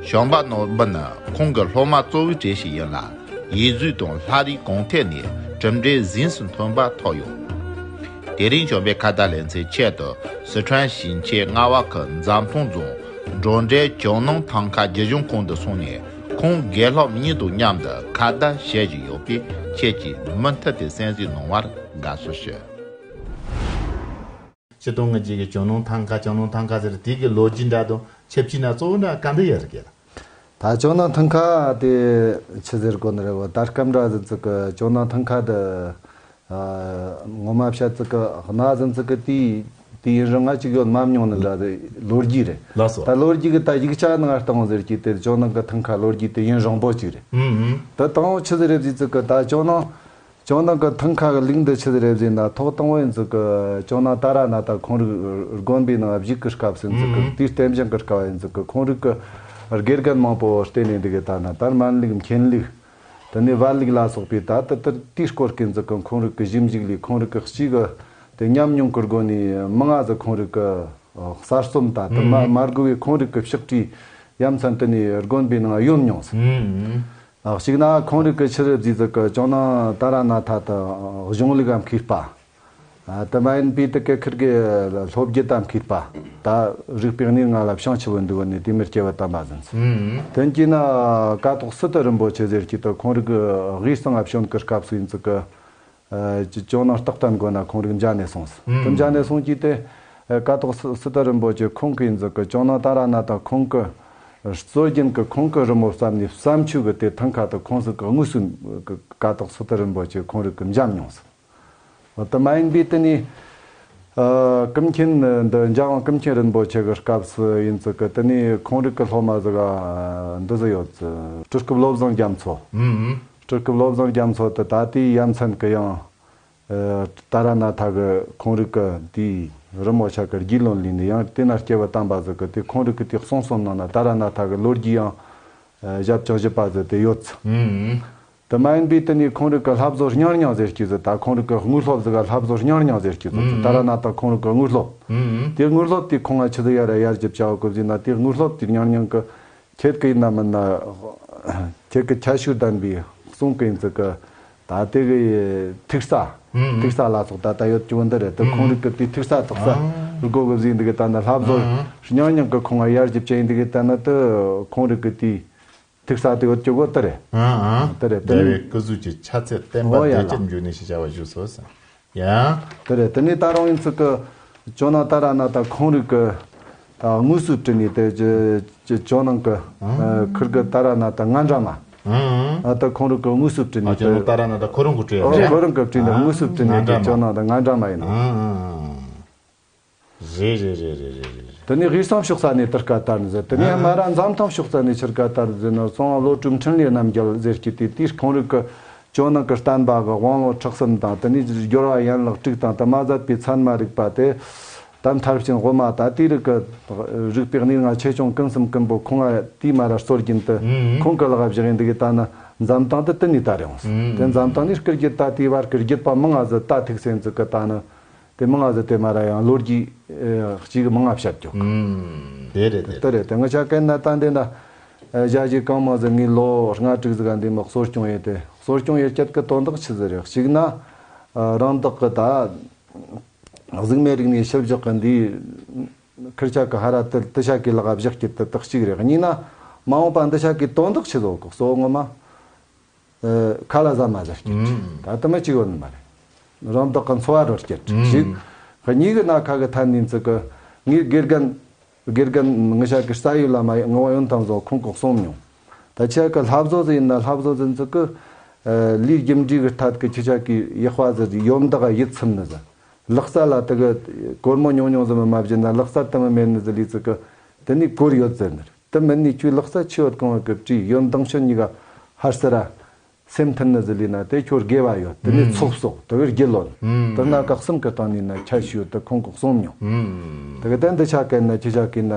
བྱམས་པ་ནོར་བུ་ནི་ཁོང་གི་སློབ་མ་གཙོ་བོའི་གྲས་ཤིག་ཡིན་ལ། ཡིག་གཟུགས་དང་ལྷ་རིས་གང་ཐད་ནས་གྲུབ་འབྲས་གཟེངས་སུ་ཐོན་པ་ཐོབ་ཡོད། དེ་རིང་བྱམས་པའི་ཁ་བརྡ་ལེ་ཚན་ཆེད་དུ་སི་ཁྲོན་ཞིང་ཆེན་རྔ་བ་ཁུལ་འཛམ་ཐང་རྫོང་འབྲོག་འབྲེལ་ཇོ་ནང་ཐང་ཀ་སྒྱུར་གཞུང་ཁང་དུ་སོང་ནས་ཁོང་དགེ་སློབ་གཉིས་དང་མཉམ་དུ་ཁ་བརྡ་བྱེད་བཞིན་ཡོད་པས། ཁྱེད་ཀྱིས་མུ་མཐུད་དེ་གསན་གཟིགས་གནང་བར་དགའ་བསུ་ཞུ། སྤྱིར་བཏང་གི་ཅིག་གི་ཇོ་ནང་ཐང་ཀ་ཇོ་ནང་ཐང་ཀ་ཟེར་དེ་གི་ལོ་རྒྱུས་འདྲ་དང་ཁྱད་ཆོས་ན་གཙོ་བོ་འདྲ་ག་འདྲ་ཡོད་རེད་གི། ད་ཇོ་ནང་ཐང་ཀ་དེ་ཆི་ཟེར་དགོས་ནི་རེད་བ། ད་སྐབས་འདྲ་ཟིག་ཙིག་གི་ཇོ་ནང་ཐང་ཀ་དེ་ངོ་མ་བཤད་ཙིག་གི་གནའ་ཟིག་ཙིག་གི་དེའི་དེ་ཡུན་རིང་ང་ཅིག་ཡོད་མ་མྱོང་ནི་འདྲ་ཟིག་ལོ་རྒྱུས་རེད། ལགས་སོ། ད་ལོ་རྒྱུས་གི་ད་ཡིག་ཆ་ནང་ལྟ་འོང་ཟེར་གྱི་དེ་ཇོ་ནང་གི་ཐང་ཀ་ལོ་རྒྱུས་དེ་ཡུན་རིང་པོ་ཅིག་རེད། ཨུམ་ཨུམ། ད་དང་པོ་ཆི་ཟིག་རེད་ཟེར་ཙིག་གི་ད་ཇོ་ནང་ཇོ་ནང་གི་ཐང་ཀ་གི་ལུགས་འདི་ཆི་ཟིག་རེད་ཟེར་ན། ཐོག་དང་པོ་ཡིན་ཙིག་གི་ཇོ་ནང་ཏཱ་ར་ནཱ་ཐ་ཁོང་རིག་དགོན་པའི་ནང་བཞུགས་ཀྱི་སྐབས་སུ་ཡིན་ཙིག་གི་ཨུམ། དེའི་རྟེན་བཞེངས་ཀྱི་སྐབས་ཡིན་ཙིག་གི་ཁོང་རིག་གི་དགེ་རྒན་མང་པོ་བསྟེན་ནས་འདུག་གི། ད་ནི་ད་སྨན་ལུགས་མཁན་ལུགས་དེ་ནས་བལ་ལུགས་ལ་སོགས་པའི་ད་ལྟ་དེར་དེའི་སྐོར་གྱི་ཡིན་ཙིག་གི་ཁོང་རིག་གི་ཞིབ་འཇུག་ལས་ཁོང་རིག་གི་གཅིག་གི་དེ་ཉམས་མྱོང་གི་སྒོ་ནས་མང་ང་ཟིག་ཁོང་རིག་གི་གསར་རྩོམ་ད་དེ་མ་ཨུམ། མ་དགོས་པའི་ཁོང་རིག་གི་ཕྱག་བྲིས་ཡ་མཚན་དེ་ནས་དགོན་པའི་ནང་ཡོད་མྱོང་ཟིག་ཨུམ། ཨ། གཅིག་ན་ཁོང་རིག་གི་ཆི་རེད་ཟེར་ཙིག་གི་ཇོ་ནང་ཏཱ་ར་ནཱ་ཐ་དེ་གཞུང་ལུགས་ལ་མཁས་པ། ཨ། དེ་མ་ཡིན་པའི་དེ་གི་ཁིར་གི་སློབ་བརྒྱུད་ལ་མཁས་པ། ད་རིག་པའི་གནས་ལྔ་ལ་བྱང་ཆུབ་པར་འདུག་ནས་དེ་མིར་སྐྱེ་བ་དམ་པ་ཟིན་ཟིག་ཨུམ། དེ་གྱིས་ན་ཀཿཐོག་སི་ཏུ་རིན་པོ་ཆེ་ཟེར་གྱི་དེ་ཁོང་རིག་གི་དབུས་གཙང་ང་བྱོན་གི་སྐབས་སུ་ཡིན་ཙིག་གི་ཨ། ཇོ་ནང་སྟག་ཐང་དགོན་ན་ཁོང་རིག་མཇལ་ནས་སོང་ཟིག་ཨུམ། དེ་མཇལ་ནས་སོང་གྱིས་དེ་ཀཿཐོག་སི་སི་ཏུ་རིན་པོ་ཆེ་ཁོང་གིས་ཡིན་ཙིག་གི་ཇོ་ནང་ཏཱ་ར་ནཱ་ཐ་ཁོང་གི་སྲོལ་རྒྱུན་གི་ཁོང་གི་རི་མོ་བརྩམས་ནས་བརྩམས་ཆོས་གི་དེ་ཐང་ཀ་དེ་ཁོང་ཟིག་གི་དངོས་སུ་ཀཿཐོག་སི་ཏུ་རིན་པོ་ཆེ་ཁོང་རིག་གི་མཇལ་མྱོང་ཟིག་འོ་དེ་མ་ཡིན་པའི་དེ་ནས་ཨ། ཀུན་མཁྱེན་འདི་འཇམ་དབྱངས་ཀུན་མཁྱེན་རིན་པོ་ཆེ་གི་སྐབས་སུ་ཡིན་ཙིག་གི་དེ་ནས་ཁོང་རིག་གི་སློབ་མ་ཟིག་ག་འདི་ཟིག་ཡོད་ཙི། སྤྲུལ་སྐུ་བློ་བཟང་རྒྱ་མཚོ། ཨུམ་ཨུམ། སྤྲུལ་སྐུ་བློ་བཟང་རྒྱ་མཚོ་དེ་ད་ལྟའི་ཡ་མཚན་གི་ཡང་ ཨ་ཏཱ་ར་ནཱ་ཐ་གི་ཁོང་རིགས་ཀྱི་དེའི་རི་མོ་ཆ་གི་རྒྱུས་ལོན་ལས་ནས་ཡང་དེ་ན་སྐྱེ་བ་བཏང་པ་ཟིག་གི་དེ་ཁོང་རིགས་ཀྱི་དེ་གསུང་གསུམ་ནང་ན་ཏཱ་ར་ནཱ་ཐ་གི་ལོ་རྒྱུས་ཡང་ཨ་ཞབས་ཀྱང་བཞི་པ་ཟིག་དེ་ཡོད་ཚུལ། ཨུམ། དེ་མ་ཡིན་པའི་དེ་ནས་ཁོང་རིགས་ཀྱི་ལྷ་བཟོ་སྙིང་སྙིང་ཟེར་རྒྱུ་ཟིག་ད་ཁོང་རིགས་ཀྱི་དངོས་སློབ་ཟིག་ག་ལྷ་བཟོ་སྙིང་སྙིང་ཟེར་རྒྱུ་ཟིག་ཨུམ། ཏཱ་ར་ནཱ་ཐ་ཁོང་རིགས་ཀྱི་དངོས་སློབ། ཨུམ། དེ་དངོས་སློབ་དེ་ཁོང་ང་ཆི་ཟིག་ཡ་ར་ཡར་ཞིབ་བྱ་བ་གོ་ཟིན་ན་དེ་དངོས་སློབ་དེ་སྙིང་སྙིང་གི་ཁྱེད་ཀྱི་ཡིན་ན་མིན་ན། ཁྱེད་ཀྱི་ཁྱད་ཆོས་ལྡན་པའི་གསུང་གི་ཡིན་ཚུལ་གི་ད་དེ་གི་ཐིག་ས། ཨུམ། ཐིག་ས་ལ་སོགས་ད་ལྟ་ཡོད་ཀྱི་བོ་འདི་རེད་དེ་ཁོང་རིགས་ཀྱི་དེ་ཐིག་ས་ཐོག་ས་ཨ་སྒོ་གི་ཟིན་འདི་གི་ད་ནི་ལྷ་བཟོ་ཨ་སྙིང་སྙིང་གི་ཁོང་ང་ཡར་ཞིབ་བྱས་ཡིན་འདི་གི་ད་ནི་དེ་ཁོང་རིགས་ཀྱི་དེ་ཐིག་ས་དེ་ཡོད་ཀྱི་བོ་དེ་རེད། ཨ་ཨ། དེ་རེད་དེ་རྒྱལ་ནི་བའི་སྐུ་གཟུགས་ཀྱི་ཕྱག་འཚལ་བསྟན་པ་ཨོ་ཡ་བདེ་ལ། སྐྱབས་འཇུག་ནས་ཞེས་བྱ་བ་བཞུགས་སོ་ཟེར། ཡང་། དེ་རེད་དེ་ནས་ད་རུང་ཡིན་ཚུལ་གི་ཇོ་ནང་ཏཱ་ར་ནཱ་ཐ་ཁོང་རིགས་གི་ད་དངོས་སུ་བྲིས་ནས་དེ་ཇོ་ཇོ་ཇོ་ནང་གི་ཨ་ཁིར་གི་ཏཱ་ར་ནཱ་ཐ་ང་འདྲ་མ། ཨ་ད་ཁོང་རིགས་གི་དངོས་སུ་བྲིས་ཨ་ནས་ཇོ་ནང་དེ་ཏཱ་ར་ནཱ་ཐ་ཁོ་རང་གི་བྲིས་ཨོ་ཡ་ཁོ་རང་གི་བྲིས་ནས་ཨ་དངོས་སུ་བྲིས་ནས་ང་འདྲ་དེ་མ། ཇོ་ནང་ད་ང་འདྲ་མ་ཡིན་ནམ། ཨ་ཨ་ཨ། རེད་རེད་རེད། དེ་ནས་དབུས་གཙང་ཕྱོགས་ས་ནས་དེར་སྐད་བཏང་ཟེར། དེ་ནས་ཨ་མ་ར་འཛམ་ཐང་ཕྱོགས་ས་ནས་ཕྱིར་སྐད་བཏང་ཟེར་ན་སོང་བ་ལོ་དྲུག་འཕྲིན་ལས་རྣམ་རྒྱལ་ཟེར་གྱི་དེ་དེའི་ཁོང་རིགས་ཀྱི་ཇོ་ནང་གི་བསྟན་པ་གི་དབང་ལུང་ཁྲིད་གསུམ་དང་དེ་ནས་སྦྱོར་བ་ཡན་ལག་དྲུག་དང་དེ་མ་ཟད་པའི་ཚད་མ་རིག་པ་དེ་དམ་མཐར་ཕྱིན་དབུ་མ་དང་དེའི་རིགས་ཀྱི་རིག་པའི་གནས་ལྔ་ཆེ་ཆུང་ཀུན་གསུམ་ཀུན་པོ་ཁོང་ང་དེའི་མ་ར་སྲོལ་རྒྱུན་དུ་ཨུམ། ཁོང་གི་ལག་བཞག་ཡིན་འདི་གི་ད་ནི་འཛམ་ཐང་དུ་དེ་ནས་དར་ཡོང་ཟེར། ཨུམ། དེ་འཛམ་ཐང་ནས་སྐུ་རྒྱུད་ད་དེའི་བར་གྱི་རྒྱུད་པ་མང་ང་ཟིག་ད་ཐུག་སེམས་ཟིག་གི་ད་ནི། དེ་མང་ང་ཟིག་དེ་མ་ར་ཡང་ལོ་རྒྱུས་ཨེ་གཅིག་མང་ང་བཤད་རྒྱུ། ཨུམ། དེ་རེད་དེ་དེ་རེད། དེ་ང་ཆ་གན་ན་ད་འདི་ན་ཨེ་ཞག་ཞིག་གང་མང་ཟིག་ངའི་ལོ་ལྔ་དྲུག་ཟིག་ག་འདི་མོ་གསོ་སྐྱོང་ཡེ་དེ་གསོ་སྐྱོང་ཡེ་སྐྱེད་ཀྱི་དོན་དག་ཆི་ཟིག་རེད། གཅིག་ན་ཨ་རང་བདག་གི་ད་གཟུགས་མེད་རིག་གནས་ཞིབ་འཇུག་གི་འདི་ཁིར་ཆ་གི་ཧ་ར་དེ་དེ་ཆ་གི་ལག་བཞག་གི་དེ་དག་གཅིག་རེད། གཉིས་ན་མ་འོངས་པ་འདི་ཆ་གི་དོན་དག་ཆི་ཟིག་གི་གསོ་ངོ་མ། ཨ་ཁ་ལ་ཟ་མ་ཟེར་གྱི་ཨུམ། ད་དུ་མ་གཅིག་ཡོད་ནི་མ་རེད། རང་བདག་གི་འཚོ་བ་རོལ་སྐྱེད་ཨུམ། ཞིག་གཉིས་ཀྱི་ན་ཁ་གི་ཐན་ནིན་ཙི་གི་ངའི་དགེ་རྒན་དགེ་རྒན་ངི་ཤ་གི་རྩ་ཡུལ་ལ་མ་ངི་བ་ཡོན་ཐང་བཟོ་ཁོང་གི་གསུང་མྱོང་། ད་ཆ་གི་ལྷ་བཟོ་ཟི་ཡིན་ན་ལྷ་བཟོ་ཟི་ཙི་གི་ཨ་ལས་རྒྱུ་འབྲས་གི་ཐད་གི་ཁྱི་ཆ་གི་ཡག་པ་ཟི་ཡོམ་བདག་ཡིད་ཚིམ་ནི་ཟི། ལག་རྩལ་ལ་དེ་གི་སྒོར་མོ་ཉུང་ཉུང་ཟི་མི་མ་བྱིན་ན་ལག་རྩལ་དུ་མི་མེད་ནི་ཟི་ལི་ཙི་གི་དེ་ནི་གོར་ཡོད་ཟེར་ནི་རེད། དེ་མིན་ནི་ཁྱོད་ལག་རྩལ་ཆེ་བར་གང་བ་གི་བྲིས་ཡོན་མདང་ཤོད་གཉིས་ཀ་ཧར་སི་ར། སེམས་མཐུན་ནི་ཟི་ལི་ན་དེ་ཁྱོད་དགེ་བ་ཡོད། དེ་ནི་ཚོགས་གསོག་དེ་བས་དགེ་ལོན། དེ་ན་བཀག་སེམས་ཀྱི་སྟེང་ནི་ན་ཁྱད་ཞུ་དེ་ཁོང་གི་གསུང་མྱོང་། དེ་གི་དེ་འདི་ཆ་གན་ན་ཁྱི་ཆ་གི་ན་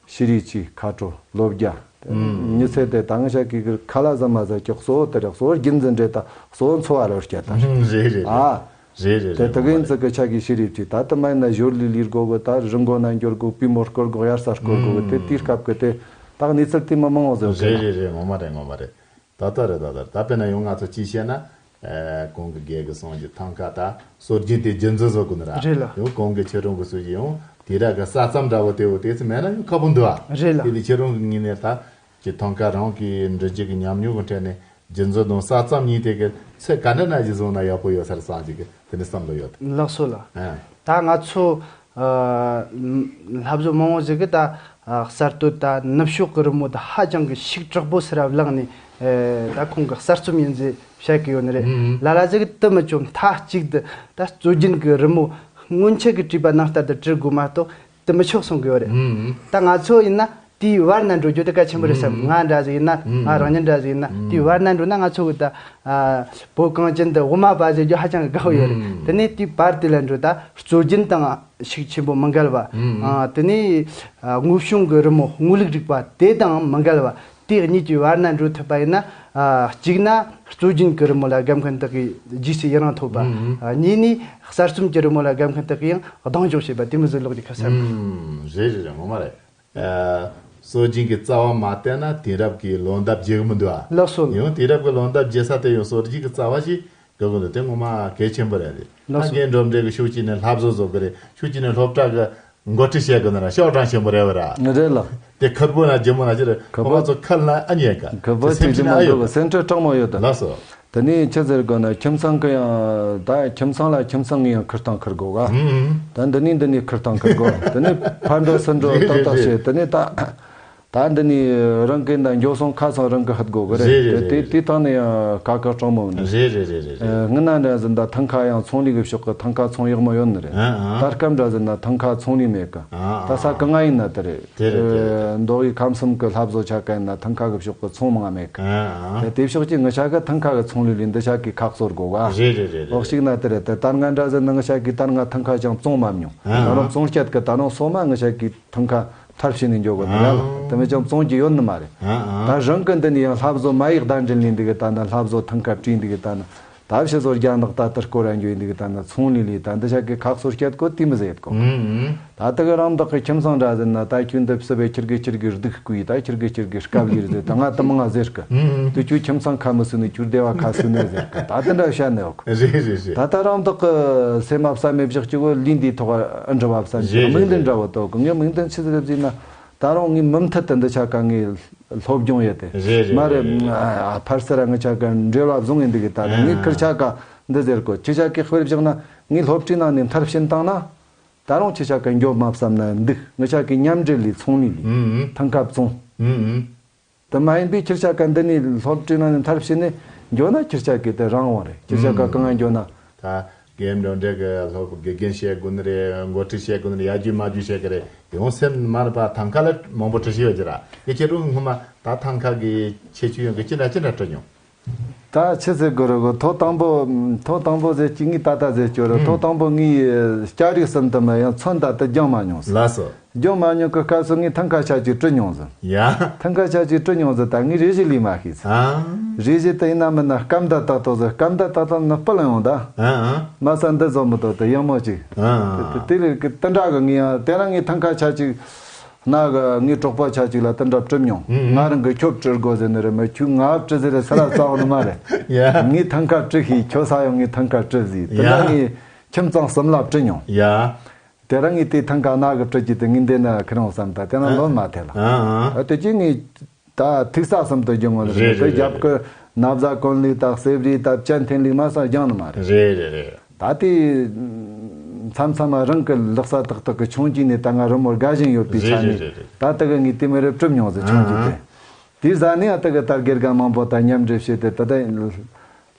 ཤི་རི་ཆི་ཁ་དྲོ་ལོ་བརྒྱ། མྱི་ཚེ་དེ་ད་ང་ཆ་གི་གི་ཁ་ལ་ཟ་མ་ཟ་ཀྱི་གསོ་བོ་དེ་རེད། གསོ་བོ་རྒྱུན་འཛིན་འདྲེ་ད་གསོ་བོ་འཚོ་བ་རོལ་སྐྱ་ད་རེད། རེད་རེད་རེད། ཨ། རེད་རེད་དེ་རེད། དེ་གི་ཡིན་ཙི་གི་ཆ་གི་ཤི་རི་ཆི་ད་དུ་མ་ཡིན་ན་ཞོར་ལི་ལིར་གོ་གི་ད་རི་མགོ་ན་འགྱོར་གོ་པུས་མོ་སྐོར་གོ་དབྱར་ས་སྐོར་གོ་གི་དེ་དེའི་སྐབས་གི་དེ་ད་གནས་ཚུལ་དེ་མི་མང་བོ་ཟེར་གི། རེད་རེད་རེད། ངོ་མ་རེད་ངོ་མ་རེད། ད་ལྟ་རེད་ད་ལྟ་རེད། ད་དཔེར་ན་ཡང་ང་ཚོ་ཅིག་བཤད་ན། ཨ་གོང་གི་རྒྱལ་གི་སོང་གི་ཐང་ཀ་ད་སྲོལ་རྒྱུན་དེ་རྒྱུན་འཛིན་བཟོ་དགོས་ནི་ར། རེད་ལ། ཡང་གོང་གི་ཁྱེད་རང་གི་སྲོལ་རྒྱུན་ཡང་དེ་ར་གི་ས་མཚམས་འདྲ་བོ་དེ་བོ་དེ་ཚོ་མེད་ན་ཡང་ཁག་པོ་འདུག་ཨ། རེད་ལ། དེ་ལས་ཁྱེད་རང་གི་ངོས་ནས་ད་ཀྱི་ཐང་ཀ་རང་གི་འབྲི་རྒྱུ་གི་ཉམས་མྱོང་གི་ཁྲོད་ནས་རྒྱུན་འཛིན་དང་ས་མཚམས་གཉིས་དེ་གི་ཚད་ག་འདྲ་ན་ཞིག་བཟུང་ན་ཡག་པོ་ཡོད་ས་རེད་བསམ་གྱི་གི་དེ་ནས་བསམ་བློ་ཡོད། ལགས་སོ་ལ། ཨ། ད་ང་ཚོ། ཨ། ལྷ་བཟོ་མང་བོ་ཟིག་གི་ད་ཨ་གསར་གཏོད་ད་ནུབ་ཕྱོགས་ཀྱི་རི་མོ་ད་ཧ་ཅང་གི་ཤུགས་དྲག་པོ་སེ་ར་བླངས་ནས་ཨེ་ད་ཁོང་གི་གསར་རྩོམ་ཡིན་ཟེར་བཤད་གི་ཡོད་ནི་རེད། ཨུམ། ལ་ལ་ཟིག་གི་དུ་མི་ཆོ་མཐའ་གཅིག་ཏུ་ད་སྲོལ་རྒྱུན་གྱི་རི་མོ་སྔོན་ཆད་ཀྱི་བྲིས་པ་ནང་ལྟར་དུ་བྲི་དགོས་མ་གཏོགས་དུ་མི་ཆོག་གསུང་གི་ཡོད་རེད། ཨུམ། ད་ང་ཚོ་ཡིན་ན་དེའི་བར་ན་འགྲོ་རྒྱུ་དེ་གལ་ཆེན་པོ་རེད་བསམ། ཨུམ། ང་འདྲ་ཟིག་ཡིན་ན། ཨུམ། ང་རང་ཉིད་འདྲ་ཟིག་ཡིན་ན། ཨུམ། དེའི་བར་ན་འགྲོ་ན་ང་ཚོ་གི་ད་ཨ་བོད་གངས་ཅན་དུ་དབུ་མ་པ་ཟེར་རྒྱུ་ཧ་ཅང་གི་དགའ་བོ་ཡོད་རེད། ཨུམ། དེ་ནས་དེའི་བར་དེ་ལ་འགྲོ་ད་སྲོལ་རྒྱུན་དང་། ཤུགས་ཆེན་པོ་མི་འགལ་བ། ཨུམ། ཨ་དེ་ནས་ཨ་དངོས་བྱུང་གི་རི་མོ་དངོས་ལུགས་རིག་པ་དེ་དང་མི་འགལ་བ། དེ་གཉིས་ཀྱི་བར་ན་འགྲོ་ཐུབ་པ་ཡིན་ན། ཨ་གཅིག་ན་སྲོལ་རྒྱུན་གྱི་རི་མོ་ལ་དགའ་མཁན་དག་གིས་རྗེས་སུ་ཡི་རང་ཐོབ་པ། ཨུམ། ཨ་གཉིས་ནས་གསར་རྩོམ་གྱི་རི་མོ་ལ་དགའ་མཁན་དག་གིས་ཡང་གདེང་འཇོག་བྱེད་པ་དེ་མོ་ཟིག་ལོག་རྒྱུ་ཁ་གསལ། ཨུམ། རེད་རེད་རེད། ངོ་མ་རེད། ཨ་སྲོལ་རྒྱུན་གྱི་རྩ་བ་མ་བརྟན་ན་དེང་རབས་ཀྱི་ལོ་འདབ་རྒྱས་གི་མི་འདུག་ཨ། ལགས་སོ། ཡང་དེང་རབས་ཀྱི་ལོ་འདབ་རྒྱས་ས་དེ་ཡང་སྲོལ་རྒྱུན་གྱི་རྩ་བ་ཞིག་དགོས་ཀྱི་འདུག་དེ་ངོ་མ་གལ་ཆེན་པོ་རེད། ལགས་སོ། ད་རྒན་སྒྲོལ་མ་གི་ཤུགས་ཀྱིས་ནི་ལྷ་བཟོ་བཟོ་གི་རེད། ཤུགས་ཀྱིས་ནི་སློབ་གྲྭ་གི་འགོ་ཁྲིད་བྱེད་དགོས་ན་ཤོག་གྲངས་ཆེན་པོ་རེད་བ་ར། རེད་ལགས། དེ་ཁུར་པོ་ན་ལྗིད་མོ་ན་ཅི་རེད། ཁུར་པོ། ཁོ་བ་ཚོ་ཁུར་ན་ཨ་ཉེ་ག་ཁུར་པོ་དེ་སེམས་ཅིག་ཅིག་ན་ཨ་ཡོད་ག་སེམས་ཁྲལ་དྲག་མོ་ཡོད་ད། ལགས་སོ། དེ་ནས་ཆི་ཟེར་དགོས་ན་ཁྱིམ་ཚང་གི་ཡང་ད་ཁྱིམ་ཚང་ལ་ཁྱིམ་ཚང་གི་ཡང་ཁུར་སྟངས་ཁུར་དགོས་ག་ཧུམ། ད་འདི་ནས་འདི་ནས་ཁུར་སྟངས་ཁུར་དགོས། དེ་ནས་ཕར་འགྲོ་ཚུར་འགྲོ་རེད་ཏག་ཏག་རེད་བྱས། རེད། དེ་ནས་ད། ད་འདི་ནས་རང་གི་འདི་འགྱོ་སོང་ཁ་སང་རང་གི་ཧད་དགོ་གི་རེད། རེད་རེད། དེ་རེད། དེ་ཐང་ནས་ཡང་ཁ་ཁ་སྤྲང་མོ་འདི། རེད་རེད་རེད་རེད། ཨ། སྔོན་ན་འདྲ་ཟིན་ད་ཐང་ཁ་ཡང་ཚོང་ལས་གི་ཕྱོགས་གི་ཐང་ཁ་ཚོང་ཡག་མོ་ཡོད་ནི་རེད། ཨ་ཨ། ད་སྐབས་འདྲ་ཟིན་ན་ཐང་ཁ་ཚོང་ལས་མེད་གི། ཨ་ཨ། ད་ས་གང་ང་ཡིན་ན་དེ་རེད། དེ་རེད་དེ་རེད། ཨ། མདོ་དབུས་ཁམས་གསུམ་གི་ལྷ་བཟོ་ཆ་ག་ཡིན་ན་ཐང་ཁ་གི་ཕྱོགས་གི་ཚོང་མང་ང་མེད་གི། ཨ་ཨ། དེ་ཕྱོགས་ཀྱི་ངི་ཆ་གི་ཐང་ཁ་གི་ཚོང་ལས་ལས་འདི་ཆ་གི་ཁ་གསོ་དགོ་ག། རེད་རེད་རེད་རེད། འོག་ཞིག་ན་དེ་རེད། དེ་ད་སྔ་འདྲ་ཟིན་ན་ངི་ཆ་གི་ད་སྔ་ཐང་ཁ་ཅང་བཙོང་མ་མྱོང་། ཨ་ཨ། ད་རུང་བཙོང་སྐྱེད་གི་ད་རུང་སོ་མ་ངི་ཆ་གི་ཐང་ཁ་མཐར་ཕྱིན་ནས་འགྱོ་དགོས་ནི་ཡ་ལ། ཨ། དེ་མི་ཅང་བཙོང་རྒྱུ་ཡོད་ནི་མ་རེད། ཨ་ཨ། ད་རང་གི་འདི་ནས་ཡང་ལྷ་བཟོ་མ་ཡིག་བརྡ་འདྲེན་ལས་འདི་གི་ད་ནི་ལྷ་བཟོ་ཐང་ཁ་བྲིས་འདི་གི་ད་ནི། ད་ཕྱི་བཟོ་རྒྱ་ནག་ད་ལྟར་སྐོར་ར་འགྱོ་ཡིན་འདི་གི་ད་ནི་ཚོང་ལས་ལས་ད་འདི་ཆ་གི་ཁག་སོར་སྐྱེད་གོ་དེ་མི་ཟེར་གོ། ཨ་ཨ། ད་དེ་གི་རང་བདག་གི་ཁྱིམ་ཚང་འདྲ་ཟེར་ན་ད་ཁྱོད་འདི་ཕྱི་བའི་ཁྱེར་གི་ཁྱེར་གི་སྡུག་སྐུ་ཡི་ད་ཁྱེར་གི་ཁྱེར་གི་སྐབས་ལས་ཟེར་ད་ང་དུ་མང་ང་ཟེར་གི། ཨ་ཨ། དུ་ཁྱོད་ཁྱིམ་ཚང་ཁ་མི་སུ་ནི་ཁྱོད་སྡེ་བ་ཁ་སུ་ནི་ཟེར་གི། ད་དེ་འདྲ་བཤད་ནི་ཡོད་གི། རེད་རེད་རེད། ད་ལྟ་རང་བདག་གི་སེམས་མ་བསམ་མེད་བཞག་གི་གོ་ལུས་འདིའི་ཐོག་ཨ་འདྲ་བ་བསམ་གི། རེད་མིག་འདི་རེད་འདྲ་བོ་ཏོ་གི། ངས་མིག་འདི་ཆི་ཟིག་ཟིན་ན་ད་རུང་ངའི་མུ་མཐུད་དུ་འདི་ཆ་ག་ངའི་སློབ་སྦྱོང་ཡོད་དེ། རེད་རེད། མ་རེད། རེད། ཨ། ཕར་སེ་ར་ངི་ཆ་ག་འབྲེལ་བ་བཟུང་ངས་འདི་གི་ད་རེད། ཨ། ངས་ཁིར་ཆ་ག་འདི་ཟེར་གོ། ཁྱི་ཆ་གི་དཔེར་བཞག་ན་ངའི་སློབ་གྲྭའི་ནང་ནས་མཐར་ཕྱིན་བཏང་ན་ད་རུང་ཁྱི་ཆ་ག་འགྱོ་མ་བསམ་ན་འདུག། ངི་ཆ་གི་མཉམ་འབྲེལ་ལས་ཚོང་ལས་ལས། ཨ་ཨ། ཐང་ཁ་བཙོང་། ཨ་ཨ། དེ་མ་ཡིན་པའི་ཁྱི་ཆ་ག་འདི་ནས་སློབ་གྲྭའི་ནང་ནས་མཐར་ཕྱིན་ནས་འགྱོ་ན་ཁྱི་ཆ་གི་དེ་རང་དབང་རེད། ཁྱི་ཆ་ག་གང་ང་འགྱོ་ན། ད་རྒན་འབྲོང་འདྲེ་གི་སློབ་དགེ་རྒན་བཤད་དགོས་ནི་རེད། འགོ་ཁྲིད་བཤད་དགོས་ནི་རེད། ཡར་རྒྱུག་མར་རྒྱུག་བཤད་གི་རེད། ཡང་སེམས་མ་རུ་པ་ཐང་ཁ་ལ་མང་པོ་བྲི་ཤེས་ཡོད་ཀྱི་ར། ཡི་ཁྱེད་རང་སྔོན་མ་ད་ཐང་ཁ་གི་ཁྱད་ཆོས་ཡོང་གི་ཅི་འདྲ་ཅི་འདྲ་བྲི་མྱོང་། ད་ཆི་ཟེར་དགོས་རེད་གོ། ཐོག་དང་པོ་ཐོག་དང་པོ་ཟེར་གྱི་ངའི་ད་ལྟ་ཟེར་སྐྱོ་རེད། ཨང་། ཐོག་དང་པོ་ངའི་སྐྱ་རིགས་གསུམ་དུ་མ་ཡང་ཚོན་ད་ལྟ་སྦྱང་མ་མྱོང་ཟེར། ལགས་སོ། སྦྱང་མ་མྱོང་གི་སྐབས་སུ་ངས་ཐང་ཁ་ཆ་གཅིག་བྲི་མྱོང་ཟེར། ཡ། ཐང་ཁ་ཆ་གཅིག་བྲི་མྱོང་ཟེར། ད་ངས་རེ་ཞིག་ལས་མ་ཤེས་ཟེར། ཨང་། རེ་ཞིག་དེ་ཡིན་ན་མིན་ན་སྐམ་ད་ད་ཏོ་ཟེར། སྐམ་ད་ད་ཏོ་ནི་སྤུ་ལ་ཡོང་ད། ཨང་ཨང་། མ་ས་འདི་བཟོ་མི་ཏོ་དེ་ཡང་མོ་གཅིག། ཨང་ཨང་། དེ་དེ་ལས་ཀི་དེ་འདྲ་གི་ངས་ཡང་དེ་རང་ངས་ཐང་ཁ་ཆ་གཅིག་ན་གི་ངའི་གྲོགས་པོ་ཆ་གཅིག་ལ་དེ་འདྲ་བྲི་མྱོང་། ཨང་ཨང་། ང་རང་གི་ཁྱོད་བྲི་དགོས་ཟེར་ནི་རེད། མི་ཁྱོད་ང་བྲི་ཟེར་རེད་ས་ལ་ཚ་བ་ནི་མ་རེད། ཡ། ངས་ཐང་ཁ་བྲི་ཤེས། ཁྱོད་ས་ཡོང་ངས་ཐང་ཁ་བྲི་ཟེར། དེ་འདྲ། ཡ། ངས་ཁྱིམ་ཚང་གསུམ་ལ་བྲི་མྱོང་། ཡ། དེ་རིང་ངས་དེ་ཐང་ཀ་ནག་གི་བྲི་རྒྱུ་དེ་ངས་འདི་ན་ཁྱེད་རང་བསམ་ད་དེ་ན་ལོན་མ་ཐེ་ལ། ཨ་ཨ། ད་དེ་རྗེས་ངས་ད་ཐིག་ས་གསུམ་དུ་སྦྱོང་བ་རེད། རེད་རེད་རྒྱབ་ཀྱི་ན་བཟའ་གོན་ལུགས་དང་གསེར་རིས་དང་སྤྱན་འཐེན་ལུགས་མ་ས་སྦྱང་ནི་མ་རེད། རེད་རེད་རེད། ད་དེ་མཚམས་མཚམས་རང་གི་ལག་ས་ཏག་ཏག་གི་ཆུང་གྱིས་ནས་ད་ང་རི་མོ་དགའ་བཞིན་ཡོད་པའི་ཆ་ནས། རེད་རེད་རེད། ད་དེ་གི་ངས་དེ་མི་རེད་བྲི་མྱོང་ཟེར་ཆུང་གྱིས་དེ། ཨ་ཨ། དེ་ཟ་ནས་ཨ་ད་གི་ད་དགེ་རྒན་མང་པོ་དང་མཉམ་འབྲེལ་བྱས་ཏེ་ད་ལྟ་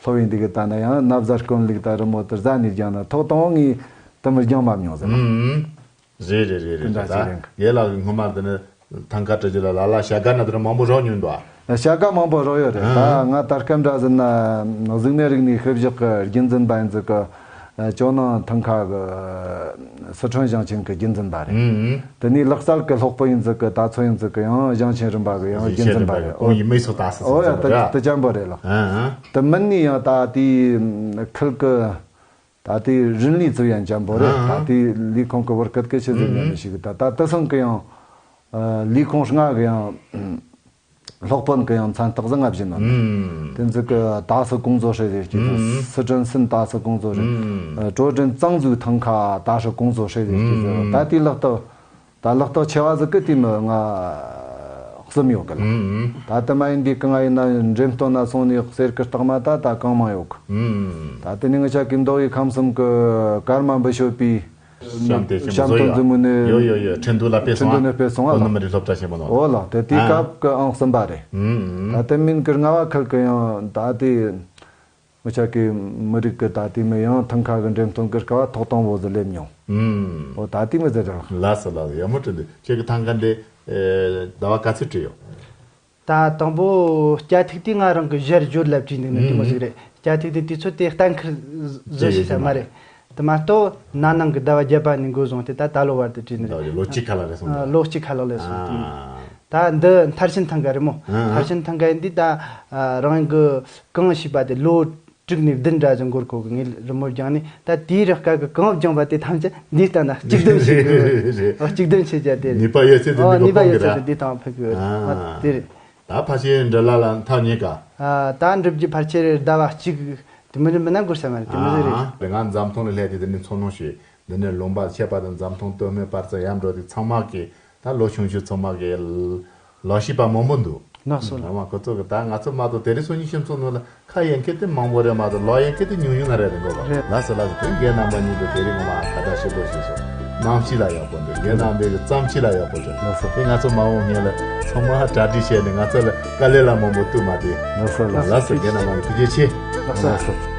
སློབ་ཡིན་འདི་གི་ད་ན་ཡང་ན་བཟའ་གོན་ལུགས་ད་རི་མོ་དེ་ཟ་ནས་སྦྱང་ན་ཐོག་དང་པོ་ངས་དེ་མི་སྦྱང་མ་མྱོང་ཟེར་ན། ཨུམ། རེད་རེད་རེད་རེད། དེ་འདྲ་ད་ཞིག་རེད། རྒན་ལགས་ཀྱི་སྔོན་མ་དེ་ནི་ཐང་ཀ་བྲི་རྒྱུ་ལ་ལ་ལ་བྱ་དགའ་ན་དེ་རིང་མང་པོ་རག་མྱོང་འདུག་ཨ། བྱ་དགའ་མང་པོ་རག་ཡོད་རེད། ཨ་ད་ང་ད་སྐབས་འདྲ་ཟེར་ན་གཟུགས་མེད་རིག་གནས་ཤུལ་བཞག་གི་རྒྱུན་འཛིན་པ་ཡིན་ཟིག་གི། ཨ་ཇོ་ནང་ཐང་ཁ་གི་སི་ཁྲོན་ཞིང་ཆེན་གི་རྒྱུན་འཛིན་པ་རེད། ཨུམ། དེ་ནས་ལག་རྩལ་གི་སློབ་དཔོན་ཡིན་ཟིག་གི་ད་ཚོ་ཡིན་ཟིག་གི་ཡང་ཞིང་ཆེན་རིམ་པ་གི་ཡང་རྒྱུན་འཛིན་པ་རེད། ཁོང་ཡིན་མི་སོ་ད་སི་ཨོ་ཡ་ད་ད་ཅམ་པོ་རེད་ལགས། ཨ་ཨ། དེ་མིན་ནི་ཡང་ད་དེའི་ཁུལ་གི་ད་དེའི་རིན་ལས་ཚུ་ཡང་ཅམ་པོ་རེད། ཨ་ཨ། ད་དེའི་ལས་ཁུངས་གི་བར་སྐད་སྐད་ཆ་ཟིག་ཉན་མི་ཤེས་གི། ད་ད་དེ་སང་གི་ཡང་ལས་ཁུངས་ལྔ་གི་ཡང་། སློབ་དཔོན་གྱི་ཡང་མཚན་རྟགས་ཟིག་ང་བཞིན་ནོ། ཨུམ། དེ་ཚོ་གི་ད་སི་ཀོང་ཚོ་ཧྲེ་ཟེར་གྱི་ཟིག། ཨུམ། སི་ཁྲོན་སིན་ད་སི་ཀོང་ཚོ་ཧྲེ། ཨུམ། ཀྲོ་ཀྲིན་གཙང་ཟུའི་ཐང་ཁ་ད་སི་ཀོང་ཚོ་ཧྲེ་ཟེར་གྱི་ཟིག། ཨུམ། ད་དེའི་ལག་རྟགས་ད་ལག་རྟགས་ཆེ་བ་ཟིག་གི་དེ་མི་ང་གསུམ་ཡོད་གི་ལ། ཨུམ། ད་དེ་མ་ཡིན་དུས་གང་ཡིན་ན་འགྲེམས་སྟོན་ན་སོང་ནས་གསེར་གི་རྟགས་མ་ད་ད་གང་མང་ཡོད་གི། ཨུམ། ད་དེ་ནས་ང་ཅག་གི་མདོ་དབུས་ཁམས་གསུམ་གི་ཀརྨ་འབུལ་ཞོལ་པའི། བཤམས་ཏེ་ཆེན་པོ་བཟོ་ཡོད། བཟོ་མུ་ནས་ཡོད་ཡོད་ཡོད། ཁྲིན་ཏུ་ལ་ཕེབས་སོང་ཨ། ཁྲིན་ཏུ་ནས་ཕེབས་སོང་ཨ་ལ། ནུ་མི་རི་སློབ་གྲྭ་ཆེན་མོ་ནང་། འོ་ལ་དེ་དེའི་ཨ་སྐབས་ཀྱི་ཨང་གསུམ་པ་རེད། ཨུམ། ད་དེ་མིན་གྱི་ལྔ་བ་ཁུལ་གྱི་ཡང་ད་དེ་མི་ཆ་གི་མི་རིགས་ཀྱི་ད་དེ་མི་ཡང་ཐང་ཁ་གི་འགྲེམས་སྟོན་གྱི་སྐབས་ཐོག་དང་པོ་ཟིག་སླེབས་མྱོང་། ཨུམ། འོ་ད་དེ་མི་ཟེར་ར། ལགས་སོ་ལགས་སོ། ཡག་མོ་བྲིས་འདུག་ཁྱེད་ཀྱི་ཐང་ཁ་འདི་ཟླ་བ་ག་ཚོད་བྲིས་ཡོད། ད་དང་པོ་སྐྱ་ཐིག་དེ་ང་རང་གི་ཞར་བརྗོད་ལ་བྲིས་འདུག་ནི་དེ་མོ་ཟིག་རེད། སྐྱ་ཐིག་དེ་དུས་ཚོད་དེ་གཏན་འཁེལ་བཟོ་ཤེས་ས་མ་རེད། དེ་མ་གཏོགས་ན་ནིང་གི་ཟླ་བ་བརྒྱད་པ་ནས་འགོ་བཟུང་སྟེ་ད་ད་ལོ་བར་དུ་བྲིས་ནི་རེད། ལོ་གཅིག་ཁ་ལ་རེད་སོང་། ལོ་གཅིག་ཁ་ལ་ལས་སོང་དེ། ད་འདི་མཐར་ཕྱིན་ཐང་ག་རེད་མོ། མཐར་ཕྱིན་ཐང་ག་ཡིན་དུས་ད་རང་གི་གང་ཤེས་པ་དེ་ལོ་དྲུག་ནས་བདུན་འདྲ་ཅིག་འགོར་གོ་གི། ངས་རི་མོ་བརྒྱངས་ནས་ད་དེའི་རིགས་ཀ་གི་གང་བརྒྱངས་པ་དེ་ཐམས་ཅད་འདིའི་སྟེང་ན་གཅིག་སྡོམ་བྱེད་དགོས། གཅིག་སྡོམ་བྱེད་རྒྱུ་དེ་རེད། ནུས་པ་ཡོད་ཚད་དེ་འདི་ག་ནུས་པ་ཡོད་ཚད་དེ་འདི་སྟེང་ཕུད་དགོས། དེ་རེད། ད་ཕལ་ཆེར་འབྲི་ལ་ལ་མཐའ་རྙེད་ག་ད་འགྲུབ་རྒྱུ་ཕལ་ཆེར་ཟླ་བ་གཅིག་དེ་མི་འགྲུབ་མིན་ན་འགོར་ས་མ་རེད། དེ་མི་ཟེར་རེད། ང་འཛམ་ཐང་ལ་སླེབས་དུས་འདི་ནས་འཚོ་སྣང་བྱས། འདི་ནས་ལུང་པ་ཆད་པ་དང་འཛམ་ཐང་སྟོད་སྨད་བར་ཙམ་ཡར་འགྲོ་དུས་ཚང་མ་གི་ད་ལོ་ཆུང་ཆུང་ཚང་མ་གི་ལག་ཤེས་པ་མང་པོ་འདུག་ལགས་སོ་ལགས། ང་མ་ཁོ་ཚོ་གི་ད་ང་ཚོ་མ་གཏོགས་དེ་རིང་སང་ཉིན་ཁྱིམ་ཚང་ནང་ལ་ཁ་ཡན་གི་དེ་མང་པོ་རེད་མ་གཏོགས་ལག་ཡན་གི་དེ་ཉུང་ཉུང་ང་རེ་རེད་འགྲོ་ལ། རེད། ལགས་སོ་ལགས་སོ། དེ་རྒན་རྣམ་པ་གཉིས་དང་དེ་རིང་ངོ་མ་ཁ་བརྡ་ཞིབ་པོ་ཞིག་སོང་། གནམ་གཤིས་ལ་ཡག་པོ་འདུག་རྒན་རྣམ་པའི་གི་བརྩམས་ཆོས་ལ་ཡག་པོ་འདུག་ལགས་སོ། དེ་ང་ཚོ་མ་འོངས་སྔོན་ལ་ཚང་མ་གྲ་སྒྲིག་བྱས་ནས་ང་ཚོ་ལ་དཀའ་ལས་ལ་མང་པོ་གཏུག་མ་དེ། ལགས་སོ། ལགས་སོ། རྒན་རྣམ་པ་ཐུགས་རྗེ་ཆེ། ལགས་སོ།